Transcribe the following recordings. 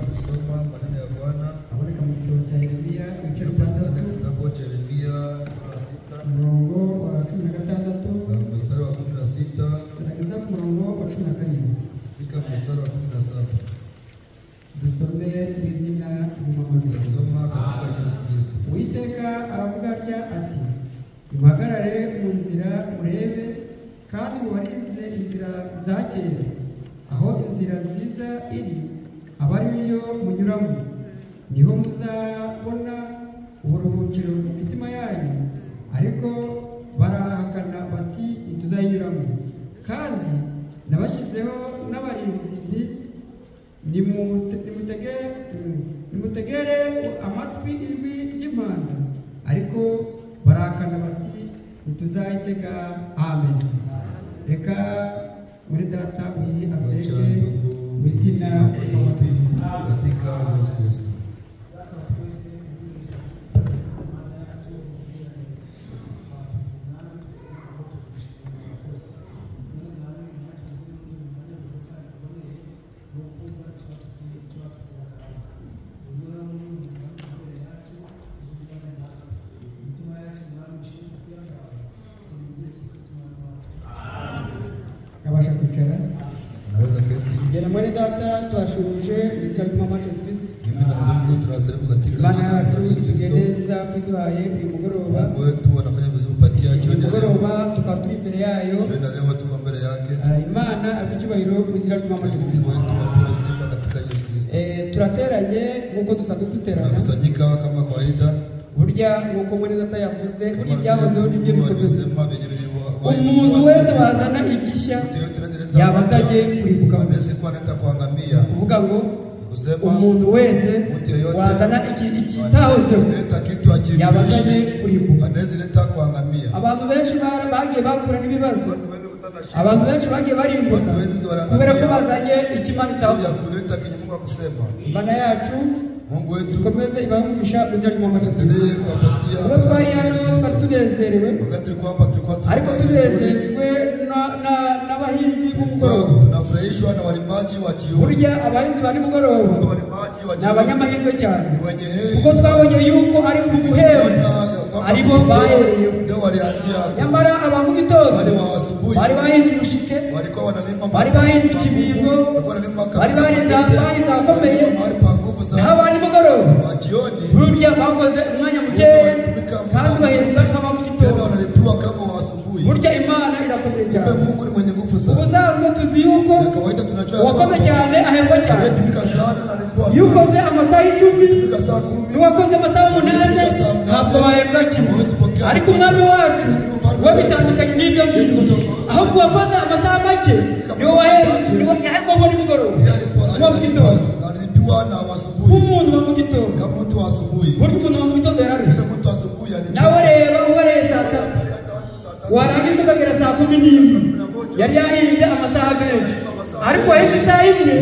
kusoma maneno ya Bwana aboneka mu gitabo cya Yeremiya ibice bitandatu kitabu cha Yeremia sura 6 umurongo wa 16 mstari wa 16 turageza ku murongo wa 17 fika mstari wa 17. Dusome mu izina ry'Umwami. Tusoma katika Yesu Kristo. Uwiteka aravuga atya ati nimuhagarare mu nzira murebe kandi mubarize inzira za kera, aho inzira nziza iri aba ariyo munyuramo, niho muzabona uburuhukiro mu mitima yanyu. Ariko barahakana bati ntituzayinyuramo. Kandi nabashyizeho n'abarinzi, nimutegere amatwi ijwi ry'impanda, ariko barahakana bati ntituzayitega. Amen. Reka muri data uyi aseke mu izina katika Yesu Kristo. Abasha kwicara. Naweza keti. Ngera muri data twashuruje mu izina ry'Umwami wacu Kristo. Mimi na ndugu tunasalimu katika Imana jina la yacu Yesu Kristo. igeneza kwiduhaye uyu mugoroba. Mungu wetu anafanya vizuri kupatia Uyu jioni ya leo. mugoroba tukaba turi imbere yayo. Jioni ya leo tuko mbele yake. Imana abe icyubahiro mu izina ry'Umwami wacu Mungu Kristo. wetu apewe sifa katika Yesu Kristo. Turateranye nk'uko dusanzwe duterana. Tunakusanyika kama kawaida. Burya nk'uko mwene data yavuze, burya Kama ibyahozeho vile nibyo Mungu bikomeza. alisema vyenye Umuntu wese wazana igishya Mtu yote anaweza yaba azagiye kurimbuka. anaweza kuwa anaenda kuangamia. Kuvuga ngo Kusema umuntu wese mtu yeyote wazana ikitahozeho leta kitu yaba azagiye akimbishi kurimbuka. anaweza leta kuangamia. Abantu benshi bagiye bahura n'ibibazo, abantu benshi bagiye barimbuka Watu wengi kubera ko wanaangamia bazanye ikimana juu cyahoze. ya kuleta kenye Mungu akusema. Imana yacu Mungu wetu ikomeze ibahe umugisha mu izina ry'Umwami wacu Kristo. endelee kuwapatia Ubwo twari hano twari tunezerewe, wakati tulikuwa hapa tulikuwa ariko tunafurahi vizuri. tunezejwe n'abahinzi b'umugoroba. Tunafurahishwa na walimaji wa jioni. Burya abahinzi ba nimugoroba Walimaji wa ni jioni abanyamahirwe cyane, ni wenye heri. kuko twabonye yuko ari mu guhemba Tunaona ya kwamba aribo bahereyeho. ndio walianzia, Nyamara aba mu gitondo wale wa asubuhi bari bahinze umushike, walikuwa wanalima bari bahinze ikibingo, walikuwa wanalima bari kabisa bahinze matete, bahinze ahakomeye. walilima mahali pa nguvu Naho sana. aba nimugoroba Wa jioni burya bakoze umwanya mukeya walitumika kandi muda bahembwa mfupi, nk'aba mu tena gitondo. wanalipiwa kama wa asubuhi. Burya Imana irakomeye Kumbe cyane. Mungu ni mwenye nguvu sana. Ubusanzwe tuzi yuko Ya kawaida tunajua ya uwakoze kwamba cyane ahembwa cyane. aliyetumika sana analipwa Iyo sana. ukoze amasaha 10 Tumika saa 10 n'uwakoze amasaha 8 ntabwo bahembwa kimwe. Ariko umwami wacu we bitandukanye n'ibyo ngibyo, ahubwo uwakoze amasaha make niwe wahembwa nimugoroba ndiye uwa mu gitondo. alilipiwa na wa asubuhi, Nk'umuntu wa mu gitondo, kama mtu wa asubuhi. burya umuntu wa mu gitondo yararushye. Yule mtu wa asubuhi alichoka. Nawe reba uhereye saa 3 warangiza ukagera saa 11 yari yahinze amasaha menshi, ariko wahinze isaha imwe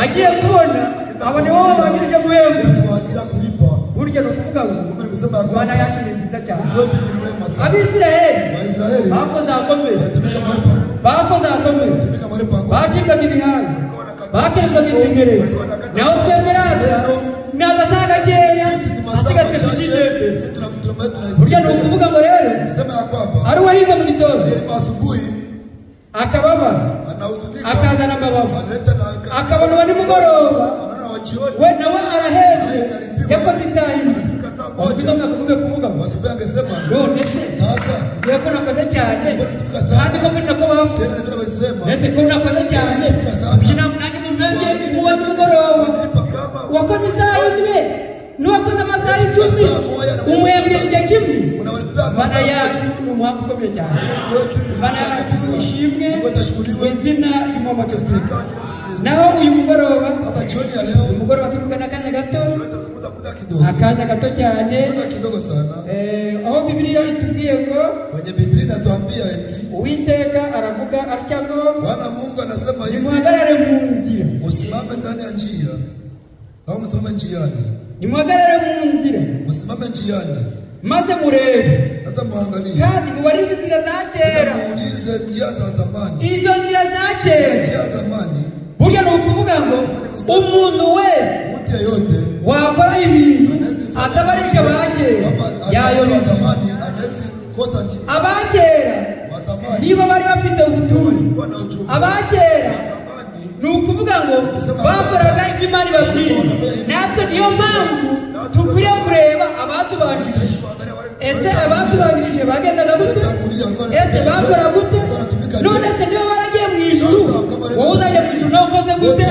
agiye kubona abone wowe wabanje guhembwa. Ndiye kuanzia kulipa. Burya ni ukuvuga ngo Kumbe ni kusema ya Imana kwamba yacu ni nziza cyane. Mungu wetu ni mwema sana. Abisiraheli Waisraeli bakoze ahakomeye, walitumika mahali pa bakoze ahakomeye, walitumika mahali pa nguvu. bacibwaga imihanda, bakerezwaga imimerere. Naho twebwe rata ni agasaha gakeya Sisi ni masaa asigaye machache, tukijembe. sisi Burya ni ukuvuga ngo rero kusema ya kwamba ari uwahinze mu gitondo aliyelima asubuhi akababara anahuzunika, akazana amabavu analeta na akabona uwa nimugoroba anaona wa jioni we nawe arahembwe yakoze isaha imwe. anatumika saa Mu moja. gitondo akagume kuvuga ngo Wa asubuhi angesema none se sasa ngiye ko nakoze cyane mbona tumika kandi sana koko ni nako bavuze tena, ni vile walisema mbese ko nakoze cyane kugira ngo nanjye umuntu wese uwa nimugoroba nilipa kama wakoze isaha imwe n'uwakoze amasaha 10 umuhembwe igihe kimwe. unawalipia Imana masaa yacu ni umuhanga ukomeye cyane. Mungu wetu ni Imana mchanga yacu kabisa. ishimwe Mungu mu atashukuriwe izina ry'Umwami wacu Kristo. katika Yesu Kristo. Naho uyu mugoroba, Sasa jioni ya leo uyu mugoroba tuvugana akanya gato, tutazungumza muda kidogo, akanya gato cyane, muda kidogo sana. Aho Bibiliya itubwiye ngo Kwenye Biblia inatuambia eti Uwiteka aravuga atya ngo Bwana Mungu anasema hivi, nimuhagarare mu nzira, msimame ndani ya njia au msimame njiani, nimuhagarare mu nzira msimame njiani. maze murebe Sasa muangalie, kandi mubarize inzira za kera. muulize njia za zamani, Izo nzira za kera njia za zamani burya ni ukuvuga ngo umuntu wese Mtu yeyote wakora ibintu atabarije abakera kama wa yayoberwa. zamani anaweza kosa njia. Abakera Wa zamani niba bari bafite ubutumwa, walikuwa na uchungu. abakera Wa zamani ni ukuvuga ngo bakoraga ibyo Imana ibabwiye. Natwe niyo mpamvu dukwiriye kureba abatubanjirije. Ese abatubanjirije bagendaga gute? Ese bakora gute? None se niba baragiye mu ijuru, wowe uzajya mu ijuru nawe ukoze gute?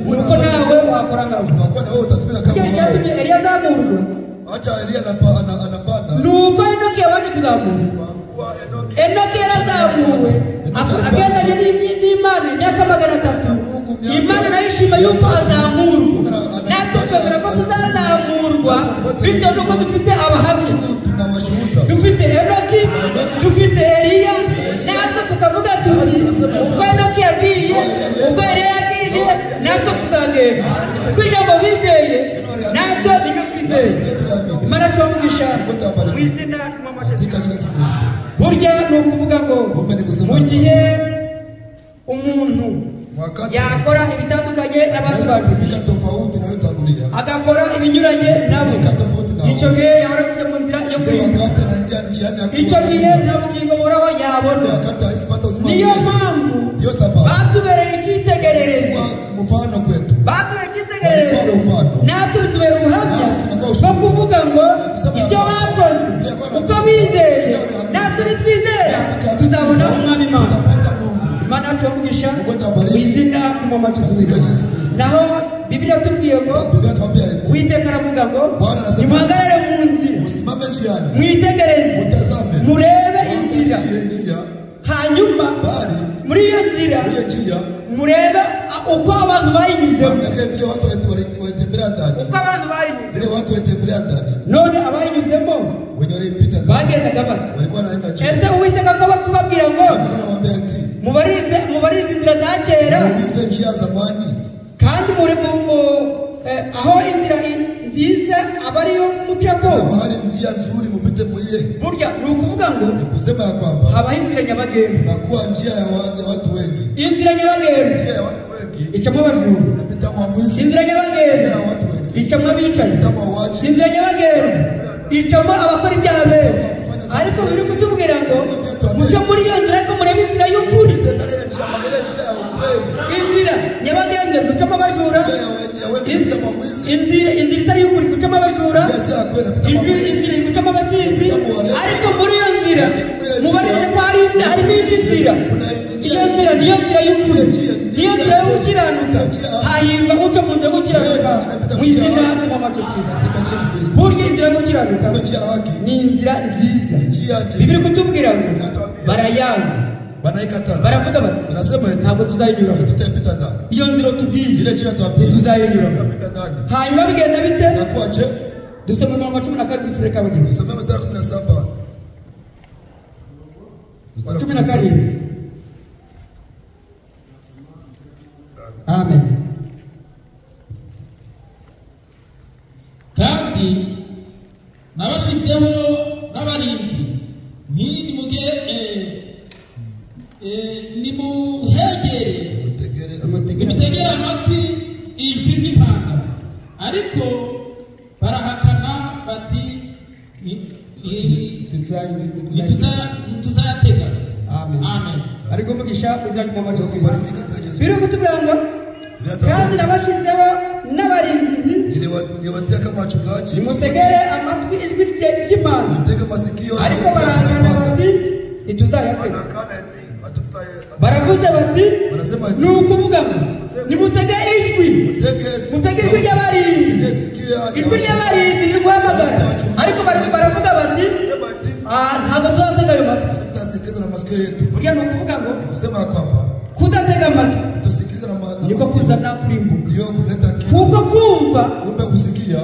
Nuko nawe wakora nkabo. kwa kuwa na wewe utatumika kama Icyo wao. cyatumye Eliya azamurwa Acha Elia anapanda. ni uko Enoki yabanje kuzamurwa. Enoki yarazamuwe agendanye n'Imana imyaka 300. Imana nayo ishima yuko azamurwa. Natwe twemera ko tuzazamurwa bitewe n'uko dufite abahamya. Tuna washuhuda. Dufite Enoki, dufite Eliya, natwe tukavuga tuti ubwo Enoki yagiye, ubwo Eliya yagiye, natwe tuzagenda. Kuko ijambo bizeye natwe nibyo twizeye. Imana ishobora mu izina ry'Umwami. Katika jina la Yesu Kristo. Burya ni ukuvuga ngo mu gihe umuntu Wakati yakora ibitandukanye n'abandi anaweza bantu, kutumika tofauti na waliotangulia. agakora ibinyuranye nabo, Tumika tofauti na icyo wao. gihe yahora kujya mu nzira yo Ndio kwirinda. wakati anaingia njiani ya Icyo gihe nta bugingo buhoraho yabona. wakati hawezi kupata uzima wa Niyo milele. mpamvu Ndio sababu batubereye icyitegererezo, kwa mfano kwetu. batubereye icyitegererezo, natwe bitubera ubuhamya bwo kuvuga ngo ibyo bakoze uko bizeye, natwe nitwizera tuzabona Umwami Imana. Tutapata Mungu. Imana yacu yamugisha mu izina ry'Umwami wacu Yesu Kristo. Naho Bibiliya tubwiye ngo Biblia inatuambia hivi. Uwiteka aravuga ngo nimuhagarare mu nzira, Usimame njiani. mwitegereze, Utazame. murebe inzira, Ile njia hanyuma bali muri iyo nzira ile njia murebe uko abantu bayinyuzemo, angalia vile watu walitembelea ndani. uko abantu bayinyuzemo. Vile watu walitembelea ndani. None abayinyuzemo Wenye walipita ndani bagendaga bate? walikuwa wanaenda chini. Ese Uwiteka ko bari kubabwira ngo Wanawaambia eti mubarize inzira za kera, muulize njia za zamani. kandi muri aho inzira nziza aba ariyo mucamo. Mahali njia nzuri mupite mwile. Burya ni ukuvuga ngo Ni kusema ya kwamba habaho inzira nyabagendwa. nakuwa njia ya watu wengi. Inzira nyabagendwa Njia ya watu wengi icamo abajura, inapita mwa mwizi. inzira Njia nyabagendwa ya watu wengi icamo abicanyi, inapita mwa uaji. inzira nyabagendwa icamo abakora ibyaha benshi. Ariko biri kutubwira ngo muce muri iyo nzira, ariko murebe inzira y'ukuri. Pite ndani ya njia, angalia njia ya ukweli. Inzira nyabagendwa gucamo abajura, Njia ya wengi inapita mwa mwizi. inzira itari y'ukuri gucamo abajura, Njia si ya kweli inapita mwa mwizi. inzira iri gucamo abasinzi. Ariko muri iyo nzira mubarinde ko harimo indi nzira. Iyo nzira niyo nzira y'ukuri, niyo nzira yo gukiranuka. Hahirwa uca mu nzira yo gukiranuka mu izina ry'Umwami wacu Kristo. Katika jina la Yesu Kristo. Burya inzira yo gukiranuka Kumbe njia ya haki ni inzira nziza. ni njia njema. Bibiri kutubwira ngo barayanga, Wanaikataa. baravuga bati Wanasema eti ntabwo tuzayinyuramo. hatutaipita ndani. Iyo nzira tubwiye Ile njia tuambie ntituzayinyuramo. tutapita ndani. Hanyuma bigenda bite? Nakuwa je? Dusome umurongo wa 17 Afurika bagenzi. Tusome mstari wa 17. Mstari wa 17. Amen. Kandi nabashyizeho n'abarinzi nimuhegere, Mutegere nimutegere amatwi ijwi ry'impanda. Ariko barahakana bati ntituzayatega. Amen. Amen. Ariko umugisha uzajya mu maso. Kubariki katika Yesu. Biri kutubwira ngo kandi nabashyizeho n'abarinzi, Niliwatia kama wachungaji. nimutegere amatwi ijwi ry'Imana. Mutege masikio. Ariko barahakana bati ntituzayatega. Baravuze bati Wanasema ni ukuvuga ngo nimutege ijwi, mutege mutege ijwi ry'abarinzi, mutege sikio ya ijwi ry'abarinzi riri guhamagara. Ariko baravuga bati ntabwo tuzatega ayo matwi. Tutasikiliza na masikio yetu. Burya ni ukuvuga ngo Ni kusema ya kwamba kudatega amatwi kutosikiliza na niko masikio kuzana kurimbuka. ndio kuleta kifo. Kuko kumva, Kumbe kusikia,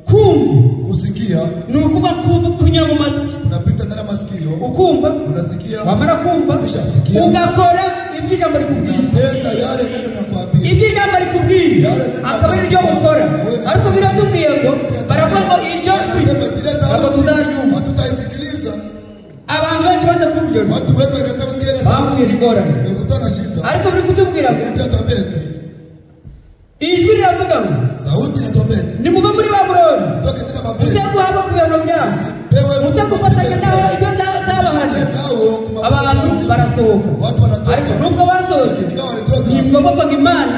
kumva kusikia ni ukuvuga kumva kunyura mu matwi, kunapita ndani ya masikio, ukumva, unasikia wamara kumva Ukishasikia. ugakora ibyo ijambo rikubwiye. unatenda yale neno nakwambia. Ibyo ijambo rikubwiye akaba ari ryo ukora. Ariko biratubwiye ngo baravuga ngo iryo jwi Anasema ile ntabwo sauti tuzaryumva. hatutaisikiliza. Abantu benshi baza kumva iryo jwi Watu wengi walikataa kusikia ile sauti, bahuye ingorane. walikutana na shida. Ariko biri kutubwira ngo Biblia tuambia eti ijwi riravuga iravuga ngo Sauti inatuambia eti, nimuve muri Babuloni, toke tena Babeli, muze guhabwa ku bihano byabo, pewe muze gufatanya nawe ibyo nzabahana. nao kuma Abantu barasohoka, watu wanatoka, ariko nubwo basohotse lakini kama walitoka ni ngombwa ngo Imana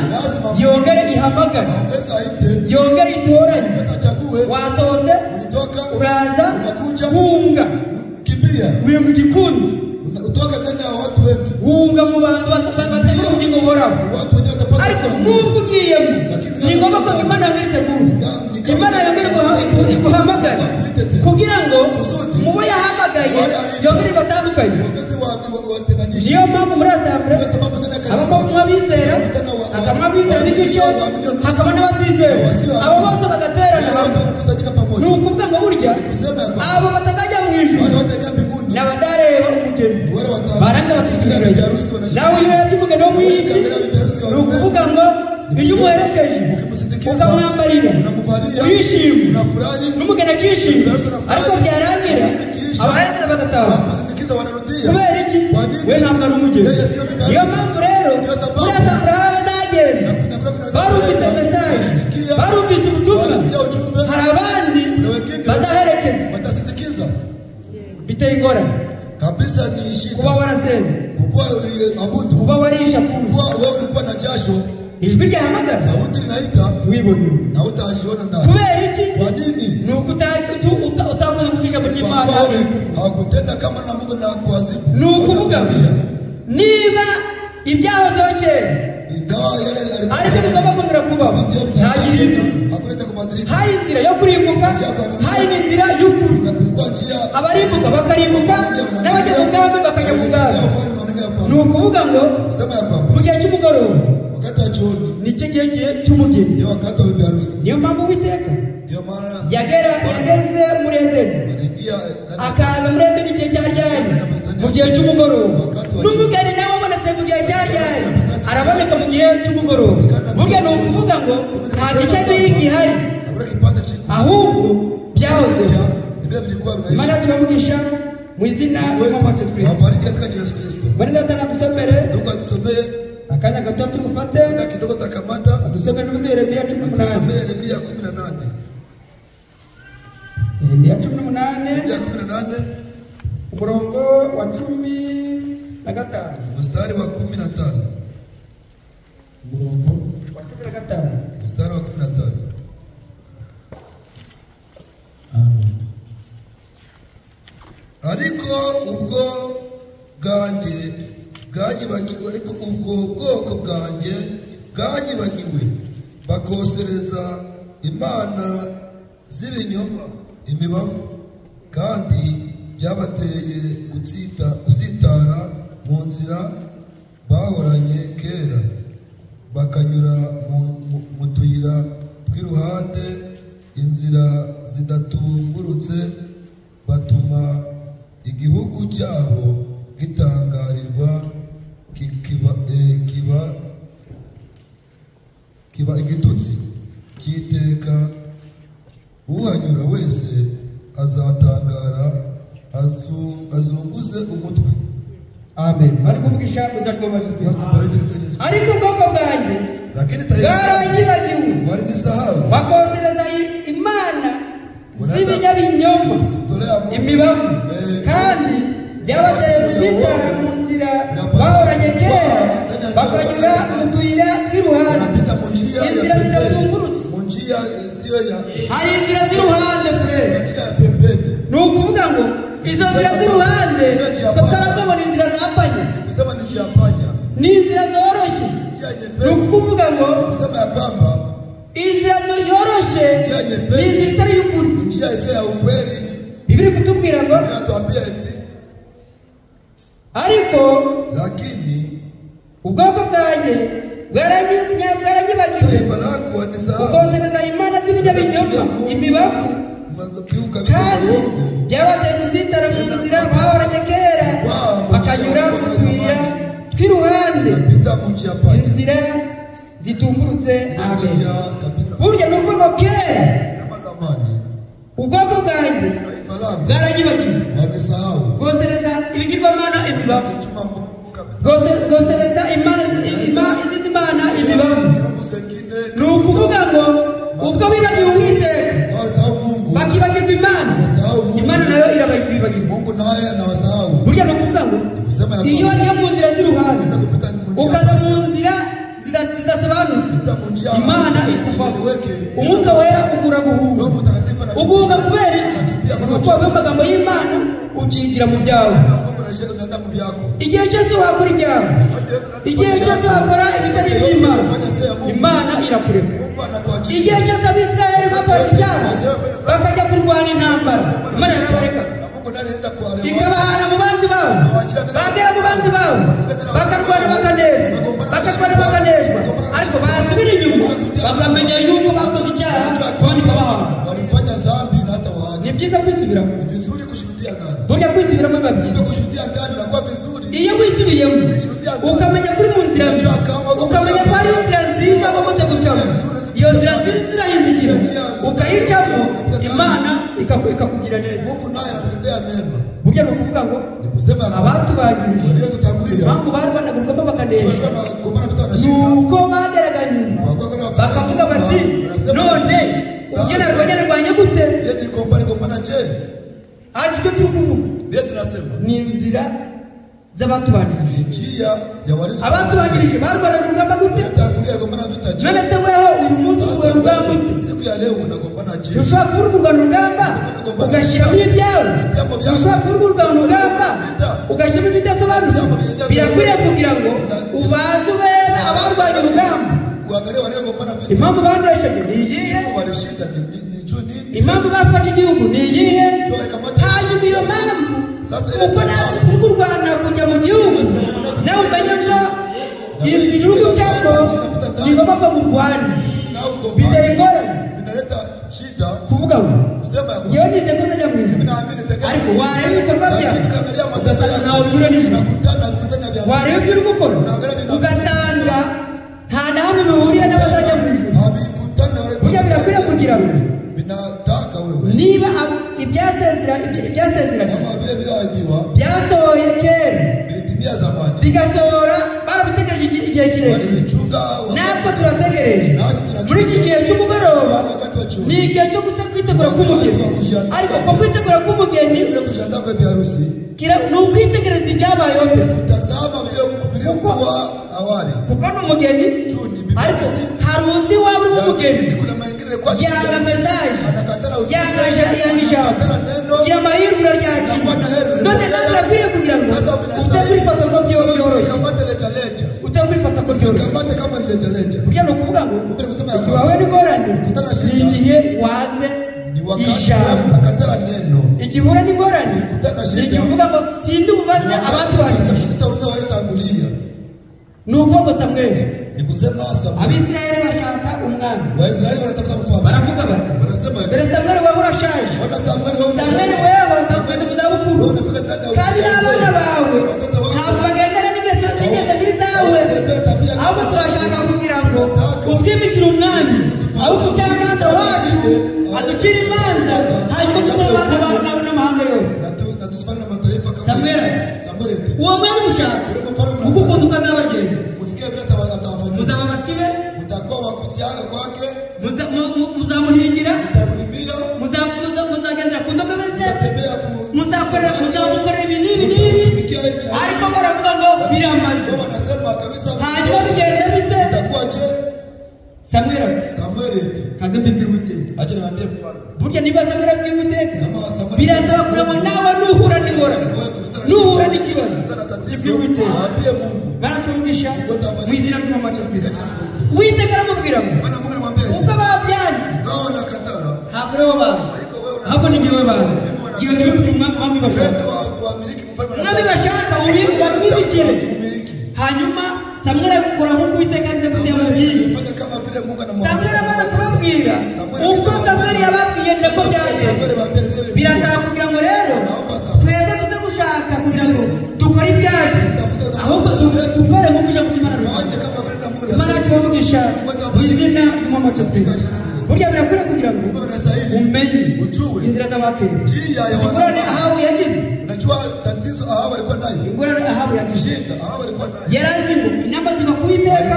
yongere ihamagare, ongeza aite yongere itoranye. tena chague. Wasohotse Ulitoka uraza unakuja wunga kimbia, wunga igikundi, utoke tena watu wengi, wunga mu bantu batagira ubugingo buhoraho. watu wenyewe watapata Ariko nubwo ugiyemo ni ngombwa ko Imana yongere itegure, Imana yongere iguhamagare kugira ngo mu bo yahamagaye yongere ibatandukanye. ongeze watenganishe. Niyo mpamvu muri asambure Kwa sababu ndani ya kanisa habamo abizera, hakabamo abizera n'igice, hakaba n'abatizera, abo bose bagaterana watu hamwe. wanakusanyika Ni pamoja, ukuvuga ngo burya kusema ya kwamba abo batazajya mu ijuru wale wataingia mbinguni ni abatareba umugeni, ni wale barangiza wataingia bakisubirayo. bibi harusi wanashinda. Nawe iyo urebye umugeni wo mu isi, ni ukuvuga ngo iyo umuherekeje Ukimsindikiza, ukamwambarira, unamvalia, urishima, unafurahi, n'umugeni akishima, ariko byarangira abaherekeza bagataha. wakusindikiza wanarudia. Kubera iki? Kwa nini? We ntabwo ari umugeni. Yeye sio bibi Niyo harusi. mpamvu rero Niyo sababu. muri asambure hari abazagenda Na kuna kuna barumvise mesaje, walisikia, barumvise ubutumwa, walisikia ujumbe, hari abandi kuna wengine bazaherekeza. watasindikiza Biteye ingorane kabisa. Ni shida kuba warasenze, kukuwa uliabudu, kuba warisha kundi, kuwa wewe ulikuwa na jasho, ijwi ryahamagaza sauti linaita ntiwibone. na utajiona ndani. Kubera iki? Kwa nini? Ni uko utakoze ku ijambo Kwa ry'Imana. kuwa wewe hawakutenda kama na Mungu na kuadhibu. Ni ukuvuga ngo Watakwambia, niba ibyahozeho kera ingawa yale aribyo alikuwa bigomba kongera kubaho, nta gihinduka. hakuna cha kubadilika. Hari inzira yo kurimbuka, hari n'inzira y'ukuri. Na kulikuwa njia Abarimbuka bakarimbuka, n'abajya mu bwami bakajya mu bwami. ya ufalme wanaingia Ni ufalme. ukuvuga ngo Kusema ya kwamba mu gihe cy'umugoroba wakati wa jioni nicyo gihe cy'umugeni. ndio wakati wa bibi harusi. Niyo mpamvu Uwiteka Ndio maana yageze muri Edeni, aliingia ndani akaza muri Edeni igihe cya ryari? Mu gihe cy'umugoroba. N'umugeni nawe abonetse mu gihe cya ryari? Araboneka mu gihe cy'umugoroba. Burya ni ukuvuga ngo nta gice gihari, hakuna kipande cha ahubwo byahozeho. ni vile vilikuwa Imana vinaishi. yacu ibamugisha mu izina ry'Umwami wacu Kristo. Wabariki katika jina la Yesu Kristo. Bene data nadusomere Ndugu atusomee akanya gato tumufate, na kidogo takamata, adusomere n'ubundi Yeremiya 18. tusomee Yeremia 18. Yeremiya 18 Yeremia 18 umurongo wa 15. mstari wa 15. Umurongo wa 15. Mstari wa 15. Amen. Ariko ubwo bwanjye bwanyibagiwe, ariko ubwo bwoko bwanjye bwanyibagiwe, bakosereza imana z'ibinyoma imibavu, kandi byabateye gusitara mu nzira bahoranye kera, bakanyura mu tuyira tw'iruhande, inzira zidatumburutse, batuma igihugu cyabo gitangarirwa, kiba igitutsi cy'iteka. Uhanyura wese azatangara, azunguze umutwe. Amen. Bari kuvugisha mu izina ry'Umwami wacu Kristo. Nakubariki katika Yesu. Ariko ubwoko bwanjye Lakini taifa bwaranyibagiwe, walinisahau, bakosereza imana z'ibinyabinyoma kutolea Mungu imibavu, kandi byabateye gusitara mu nzira bahoranye kera, bakanyura mu tuyira tw'iruhande, wanapita mu njia ya inzira pembeni, zidazungurutse. mu njia isiyo ya Hari inzira z'iruhande furere. njia ya pembeni. Ni ukuvuga ngo izo nzira z'iruhande tutarazobona inzira zapanye, Kusema ni njia panya, ni inzira zoroshye. njia Ni nyepesi. ukuvuga ngo Kusema ya kwamba inzira yoroshye njia ni nyepesi inzira itari y'ukuri. ni njia isiyo ya ukweli. Bibiri kutubwira ngo Inatuambia eti ariko lakini ubwoko bwanjye bwaranyibagiwe, taifa langu wanisahau, bukosereza imana z'ibinyabinyoma imibavu, madhabihu kabisa ya kandi uongo, byabateye gusitara mu nzira bahoranye kera, bakanyura mu tuyira tw'iruhande, napita mu njia panya, inzira zitumburutse. Amen. njia kabisa Burya ni ukuvuga ngo kera kama zamani ubwoko bwanjye taifa langu bwaranyibagiwe, wanisahau, bwosereza ibigirwamana imibavu, kichuma Mungu kabisa bwosereza imana izindi mana imibavu. miungu zengine. Ni ukuvuga ngo ubwo bibagiwe Uwiteka bakibagirwa Imana, Imana nayo irabibagirwa. Mungu naye anawasahau. Burya ni ukuvuga ngo iyo wagiye mu nzira z'iruhande ukaza mu nzira zidasobanutse, Imana ikuvaho. Umwuka wera ugura guhunga. Uguhunga kubera iki? Kuko wavuye amagambo y'Imana ukigira mu byawe. Igihe cyose wakora ibyawe, igihe cyose wakora ibitari iby'Imana, Imana irakureka. Igihe cyose Abisirayeli bakora ibyaha bakajya kurwana intambara, Imana irabareka ikabahana mu banzi babo. Bagera mu banzi babo bakarwana bakaneshwa, bakarwana bakaneshwa, ariko basubira inyuma bakamenya yuko bakoze icyaha, Imana ikabahana. Ni byiza kwisubiramo. Burya kwisubiramo biba byiza. Iyo wisubiyemo ukamenya kuri mu nzira mbi, ukamenya ko ari inzira nziza wagombye gucamo, iyo nzira nziza irahindukira ukayicamo, Imana ikakugira neza. Burya ni ukuvuga ngo abatubangirije impamvu barwanaga urugamba bakanesha ni uko bageraga nyuma bakavuga bati none ubwo narwanye gute? Ariko ibyo turi kuvuga ni inzira z'abatubanjirije. Abatubanjirije barwanaga urugamba gute? None se weho uyu munsi urwo rugamba ute? Ntushobora kuba uri kurwana urugamba ugashyiramo ibyawe, ntushobora kuba uri kurwana urugamba ugashyiramo ibidasobanutse. Birakwiriye kugira ngo ubanze ubebe abarwanya urugamba. Impamvu banesheje ni iyihe? Impamvu bafashe igihugu ni iyihe? Hanyuma iyo mpamvu uko natwe turi kurwana kujya mu gihugu, nawe umenye ko inzira uri gucamo ni ngombwa ko murwana. Bitera ingorane kuvuga ngo ngewe nizeye ko nzajya mu ijuru, ariko wareba ibikorwa byawe ugasanga ntawe bihura n'ijuru. Wareba ibyo uri gukora ugasanga nta na hamwe bihuriye n'abazajya mu ijuru. Burya birakwiriye kugira ngo niba ibyasezeranye byasohoye kera bigasohora, barabitegereje igihe kirekire, natwe turategereje muri iki gihe cy'umugoroba. Ni igihe cyo kwitegura k'umugeni, ariko ko kwitegura k'umugeni ni ukwitegereza ibyabayeho mbere, kuko ni umugeni, ariko hari undi waba uri umugeni yanga mesaje, yanga ijambo, gira amahirwe uraryakira. None nawe birakwiriye kugira ngo utakwifata ko byoroshye, utakwifata ko byoroshye. Burya ni ukuvuga ngo wawe n'ingorane ni igihe wanze ijambo. Igihe uhura n'ingorane ni igihe uvuga ngo sindi bubaze abatubanjirije. Ni uko ngo Samweli, Abisirayeli bashaka umwami, baravuga bati dore Samweli wewe urashaje, Samweli wewe ugeze mu zabukuru, kandi n'abana bawe ntabwo bagendana n'ingeso nk'izawe, ahubwo turashaka kugira ngo utwimikire umwami, ahubwo umucamanza wacu aducire imanza, hanyuma tuzabana n'amahanga yose. Samweli ati uwo mwami mushaka kuko ukuntu ukazabagenda, muzaba abakibe, muzamuhingira, muzagendera ku ndogobe ze, muzamukorera ibi n'ibi n'ibi, ariko baravuga ngo biramaze. Hanyuma bigenda bite? Samweli ati kandi mbibwire Uwiteka. Burya niba Samweli abwira Uwiteka, birasaba kugira ngo nawe nuhura n'ingorane, nuhura n'ikibazo, ibwire Uwiteka. Baracumvisha mu izina ry'Umwami wacu Yesu Kristo. Uwiteka aramubwira ngo ubwo babyanze ntabwo aribo banze, ahubwo ni njyewe banze. Iyo niyo umwami bashaka, umwami bashaka ubimikire. Hanyuma Samweli akora nk'uko Uwiteka yamubwiye. Samweli amaze kubabwira uko Samweli yababwiye niko byagenze. Birasaba kugira ngo rero twebwe tuze gushaka kugira ngo dukore ibyacu, ahubwo dukore nk'uko ijambo ry'Imana rivuga. Imana yacu ibamugisha mu izina ry'Umwami wacu Yesu Kristo. Burya birakwiriye kugira ngo umenye inzira z'abakera. Ingorane Ahabu yagize, ingorane Ahabu yagize, yari azi ngo inama ziva ku Uwiteka,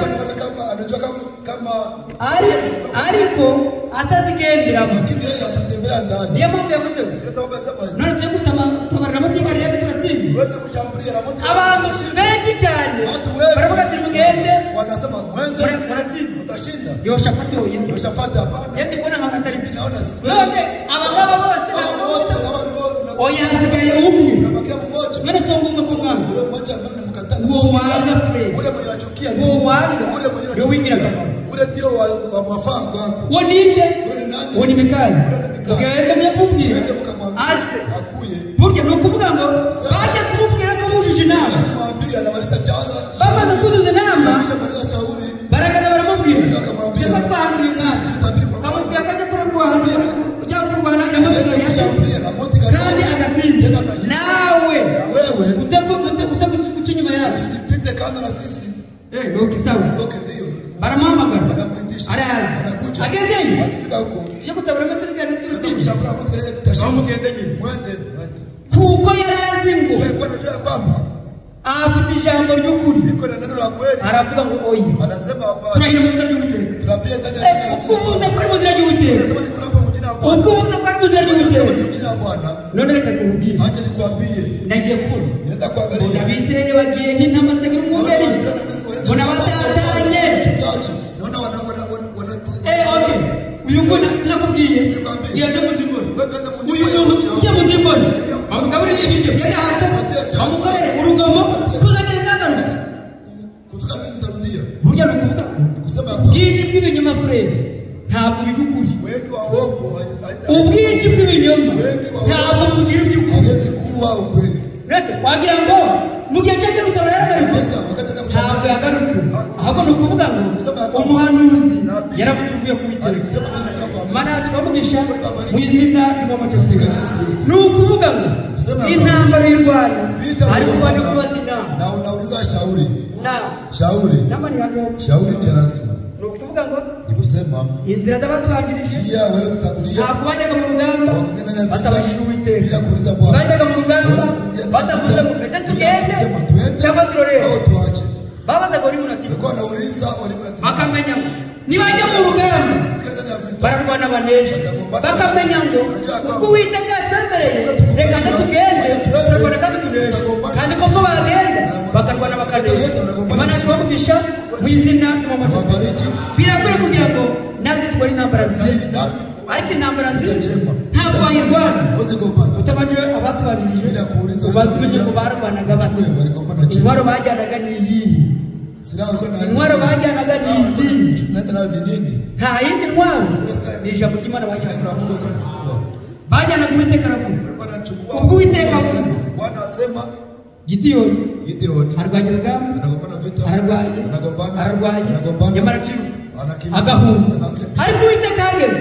Ariko atazigenderamo. Lakini yeye hakutembelea ndani. Niyo mpamvu yavuze ngo Ndio sababu anasema none tujye gutabarira amateka rero turatsinda. wewe kushambulia na moto. Abantu benshi cyane Watu wengi baravuga ati mugende wanasema mwende muratsinda. utashinda. Yoshafati oya. Yoshafati hapana. Yende kubona nkaho atari Mimi naona si kweli. none aba ngaba bose Hawa wote hawa ndio oya hasigaye umwe. unabakia mmoja. None se ngo umwe ko mwanga Ule mmoja ambaye mnamkataa. uwo wanga Fred Ule mwenye anachukia uwo wanga ule mwenye niwe anachukia. w'ingirakamaro. Ule ndio wa mafaa kwako. Uwo ninde? Ule ni nani? Uwo ni Mikali. Mugende mujye kumubwira Mwende mkamwambia aze. akuye. Burya ni ukuvuga ngo bajya kumubwira ko bujuje inama. Kumwambia na walishajaza. Bamaze kuzuza inama Walishamaliza shauri. baragenda baramubwira Bakamwambia, twebwe twahanuriye sisi tutabiri. Bakamubwira ko ajya kurwana ujya kurwana na Mwende moto kushambulia na moti kandi agatsinda. Nawe Wewe utaguca inyuma yacu. usipite kando na sisi. Okay, sawa. Okay, ndio. Baramuhamagara Wanamuitisha. araza Anakuja. agezeyo Akifika huko tujye gutabara amateka tunaenda turatsinda. kushambulia moti ile tutashinda. Mugende nyine. Mwende, mwende. Kuko yari azi ngo Alikuwa anajua ya kwamba afite ijambo ry'ukuri iko na neno la kweli. aravuga ngo oya Anasema hapana. turahira mu izina ry'Uwiteka. Tunapia ndani ya jina la Ubwo uvuze ko ari mu izina ry'Uwiteka, Sema ni kulapa mu jina la Bwana. ubwo uvuze ko ari mu izina Sema ni ry'Uwiteka, mu jina la Bwana. none reka nkubwire Acha nikwambie. nagiye kubona Nenda mbona kuangalia. Abisirayeli bagiye nk'intama zitagira umwungeri, mbona batatanye. Mchungaji. Naona wana wana wana wana Okay, uyu mbona sinakubwiye genda mu nzu imbona uyu muntu ujye mu nzu imbona bamugaburire ibiryo by'agahato bamukorere urugomo tuzagenda intangarugero. Kufika mimi nitarudia. Burya ni ukuvuga Ni kusema ya kwamba ubwinshi bw'ibinyoma Fred ntabwo biba ukuri. wengi wa uongo Ubwinshi bw'ibinyoma ntabwo bugira iby'ukuri. hawezi kuwa ukweli. Uretse wagira ngo mu gihe cyo gutabara yaragarutse Kwanza wakati anaenda ntabwo kushambulia yagarutse, ahubwo ni ukuvuga ngo umuhanuzi yaravuze uvuye ku Uwiteka. alisema neno kutoka kwa Mana yacu bamugisha mu izina ry'Umwami wacu Yesu Kristo. Ni ukuvuga ngo intambara y'u Rwanda vita ariko baje vya kubaza inama na unauliza shauri. Inama. Shauri. Inama ni hagati. Shauri ni lazima. Ni ukuvuga ngo Ni kusema inzira z'abatubanjirije njia wewe tutakulia ntabwo bajyaga mu rugamba Wakugenda na vita batabajije Uwiteka. bila kuuliza Bwana. Bajyaga mu rugamba batavuze ngo mbese Bila tugende kusema tuende cyangwa turorere. au tuache. Babazaga buri muntu ati Walikuwa wanauliza walimati. bakamenya ngo nibajya mu rugamba Tukienda na vita bararwana banesha, bakamenya ngo ubwo Uwiteka yatwemereye reka nze tugende turarwana kandi tunesha, kandi koko bagenda bakarwana bakanesha. Imana yacu ibamugisha mu izina ry'Umwami wacu Yesu Kristo. Birakwiye kugira ngo natwe turwane intambara nziza, ariko intambara nziza ntabwo wayirwana huwezi gombana utabanje abatubanjirije bila kuuliza. ubamenye ngo barwanaga bate, Tujue waligombana chini. intwaro bajyanaga ni iyihe, Silaha walikuwa na intwaro bajyanaga ni izihe. Tunaenda nayo ni nini? Nta yindi ntwaro ni ijambo ry'Imana Neno bajyanaga. la Mungu kumchukua. Bajyanaga Uwiteka aravuze. Bwana anachukua. Ubwo Uwiteka avuze Bwana asema Gidiyoni Gideoni arwanya urugamba, anagombana vita, ararwanya, anagombana, ararwanya, anagombana, nyamara akiruka anakimbia, agahunga. anakimbia. Ariko Uwiteka ahageze,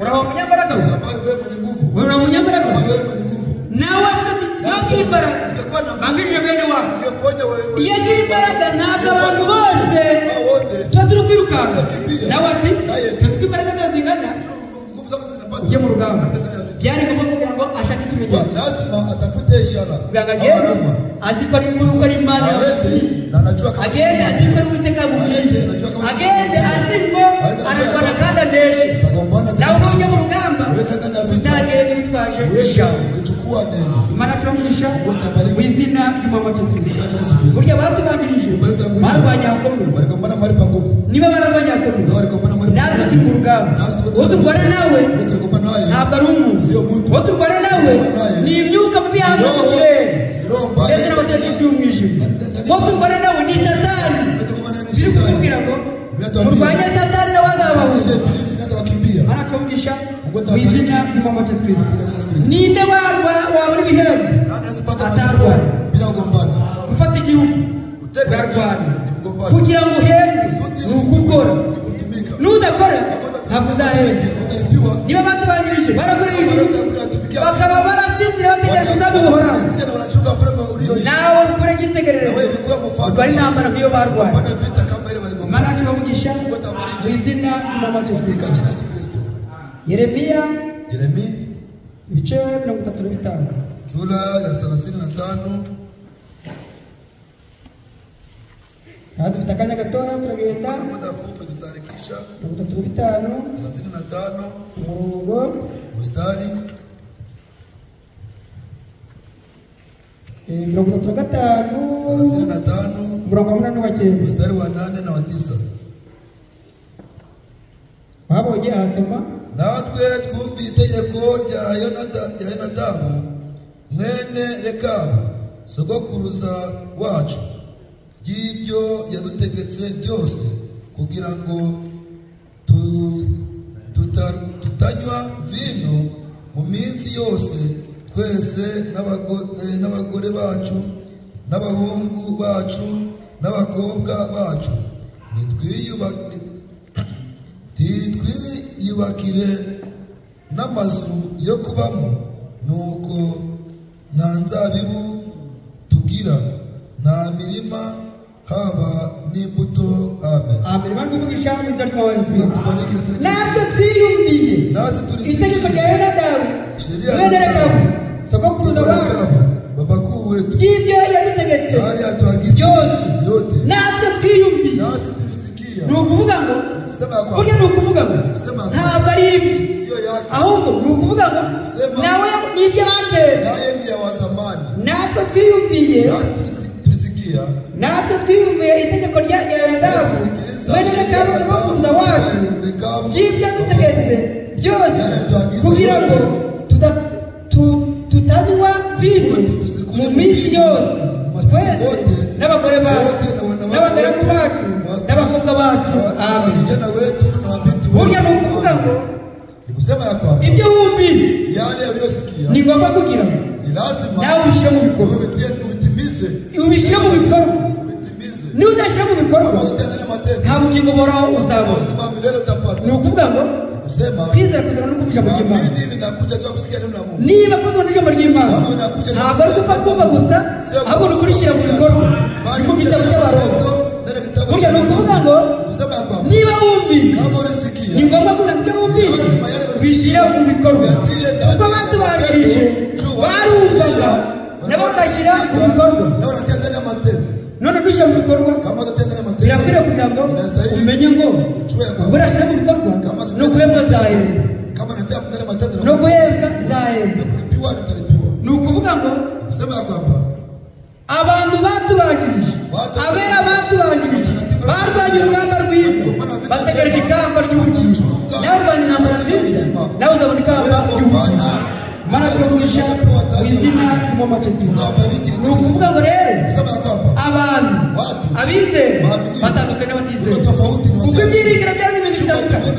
uraho umunyambaraga we, Habari wewe mwenye nguvu, wewe uri umunyambaraga we. habari wewe mwenye nguvu. Nawe avuga ati ntagira imbaraga, Ningekuwa na bangirije bene wacu. ningeponya wewe Iyo agira imbaraga ntabwo abantu bose hao wote tuba turi kwirukanka. Nawe ati tuzi ko imbaraga zawe zingana, nguvu zako zinapata. ujye mu rugamba. Hata ndani ya vita. Byari ngombwa kugira ngo ashake Kwa ikimenyetso lazima atafute ishara kugira ngo au agende alama. azi ko ari ko ari Imana Aende na anajua kama agende azi ko ari Uwiteka yamubwiye, agende azi ngo ararwana kandi aneshe. utagombana Nawe nujya mu rugamba Weka ndani ya vita. uzagende witwaje Weka ijambo. ukichukua neno Imana yacu ibamugisha Utabariki. mu izina ry'Umwami wacu Yesu Kristo. Katika Yesu Kristo. Burya abatubanjirije barwanya ahakomeye, Waligombana mahali pa nguvu. niba bararwanya ahakomeye Na waligombana mahali pa natwe turi mu rugamba. Uwo turwana nawe Uwo tuligombana naye ntabwo ari umuntu, Sio mtu. uwo turwana nawe ni imyuka mibi yahanze mu kirere Ni roho mbaya. ndetse n'abategetsi y'umwijima. Uwo turwana nawe ni Satani. Uwo tuligombana naye ni Biri shetani. kutubwira ngo Binatuambia. murwanye Satani nawe azabahuza. Kisha ibilisi naye atawakimbia. Imana yacu ibamugisha Mungu mu atawabariki. izina ry'Umwami wacu Yesu Kristo. Katika Yesu Kristo. Ninde warwa wabura ibihembo Nani anaweza kupata atarwana? malipo bila kugombana? Gufata igihugu Kuteka urarwana, ni kugombana. kugira ngo uhembwe Kusudi ni ukukora, ni kutumika. nudakora ntabwo uzahembwa. Utalipiwa. Niba batubanjirije barakoreye ijuru Watatumikia. bakaba barasinzira bategereje ubwami buhoraho, Wanasinzia na wanachunga mfalme ulioishi. nawe bikure icyitegererezo Na wewe bikuwa mfano. urwara intambara nk'iyo barwaye. Gombana vita kama ile waligombana. Imana yacu ibamugisha Mungu atawabariki. mu izina ry'Umwami wacu Yesu Kristo. Katika jina la Yesu Kristo. Yeremiya Yeremia ibice 35 sura ya 35 Kandi dufite akanya gatoya turagenda. Muda mfupi tutarekisha. 35 35 umurongo mstari 35 35 umurongo wa 8 wa 9 mstari wa 8 na wa 9. Wabonye ahasoma natwe twumviye itegeko rya Yonadabu mwene Rekabu sogokuruza wacu y'ibyo yadutegetse byose kugira ngo tutanywa vino mu minsi yose twese n'abagore bacu n'abahungu bacu n'abakobwa bacu ntitwiyubakire n'amazu yo kubamo nuko nta nzabibu tugira nta mirima haba n'imbuto. Amen. Amen. Natwe twiyumviye itegeko rya Yonadabu mwene Rekabu sogokuruza wacu ry'ibyo yadutegetse byose natwe twiyumviye. Ni ukuvuga ngo burya ni ukuvuga ngo ntabwo ari ibye ahubwo ni ukuvuga ngo nawe ni ibyo bakera. Natwe twiyumviye itegeko rya Yonadabu mwene Rekabu sogokuruza wacu ry'ibyo yadutegetse byose kugira ngo tutanywa vino mu minsi yose twese n'abagore bacu n'abagaragu bacu n'abakobwa bacu. Amen. Burya ni ukuvuga ngo ibyo wumvise ni ngombwa kugira nawe ubishyire mu bikorwa. Ubishyire mu bikorwa. Niba udashyira mu bikorwa nta bugingo buhoraho uzabona. Ni ukuvuga ngo kwizera kuzana no kumva ijambo ry'Imana. Niba kuzana ijambo ry'Imana ntabwo ari gupfa kumva gusa ahubwo ni ukurishyira mu bikorwa. Ni mu gitabo cy'Abaroma. Burya ni ukuvuga ngo niba wumvise ni ngombwa kugira ngo ibyo wumvise bishyire mu bikorwa. Kuko abatubanjirije barumvaga nabo bagashyira mu bikorwa. None dushyira mu bikorwa birakwiriye kugira ngo umenye ngo burashyira mu bikorwa no guhembwa nzahembwa no guhembwa nzahembwa. Ni ukuvuga ngo abantu batubanjirije abera batubanjirije barwanye urugamba rwiza bategereje ikamba ry'ubugingo. Nawe urwanya intambara nziza nawe uzabona ikamba ry'ubugingo. Mana turamugisha mu izina ry'Umwami. Ni ukuvuga ngo rero abantu abizera batandukanye n'abatizera kuko ibyiringiro byabo ni ibintu bitandukanye.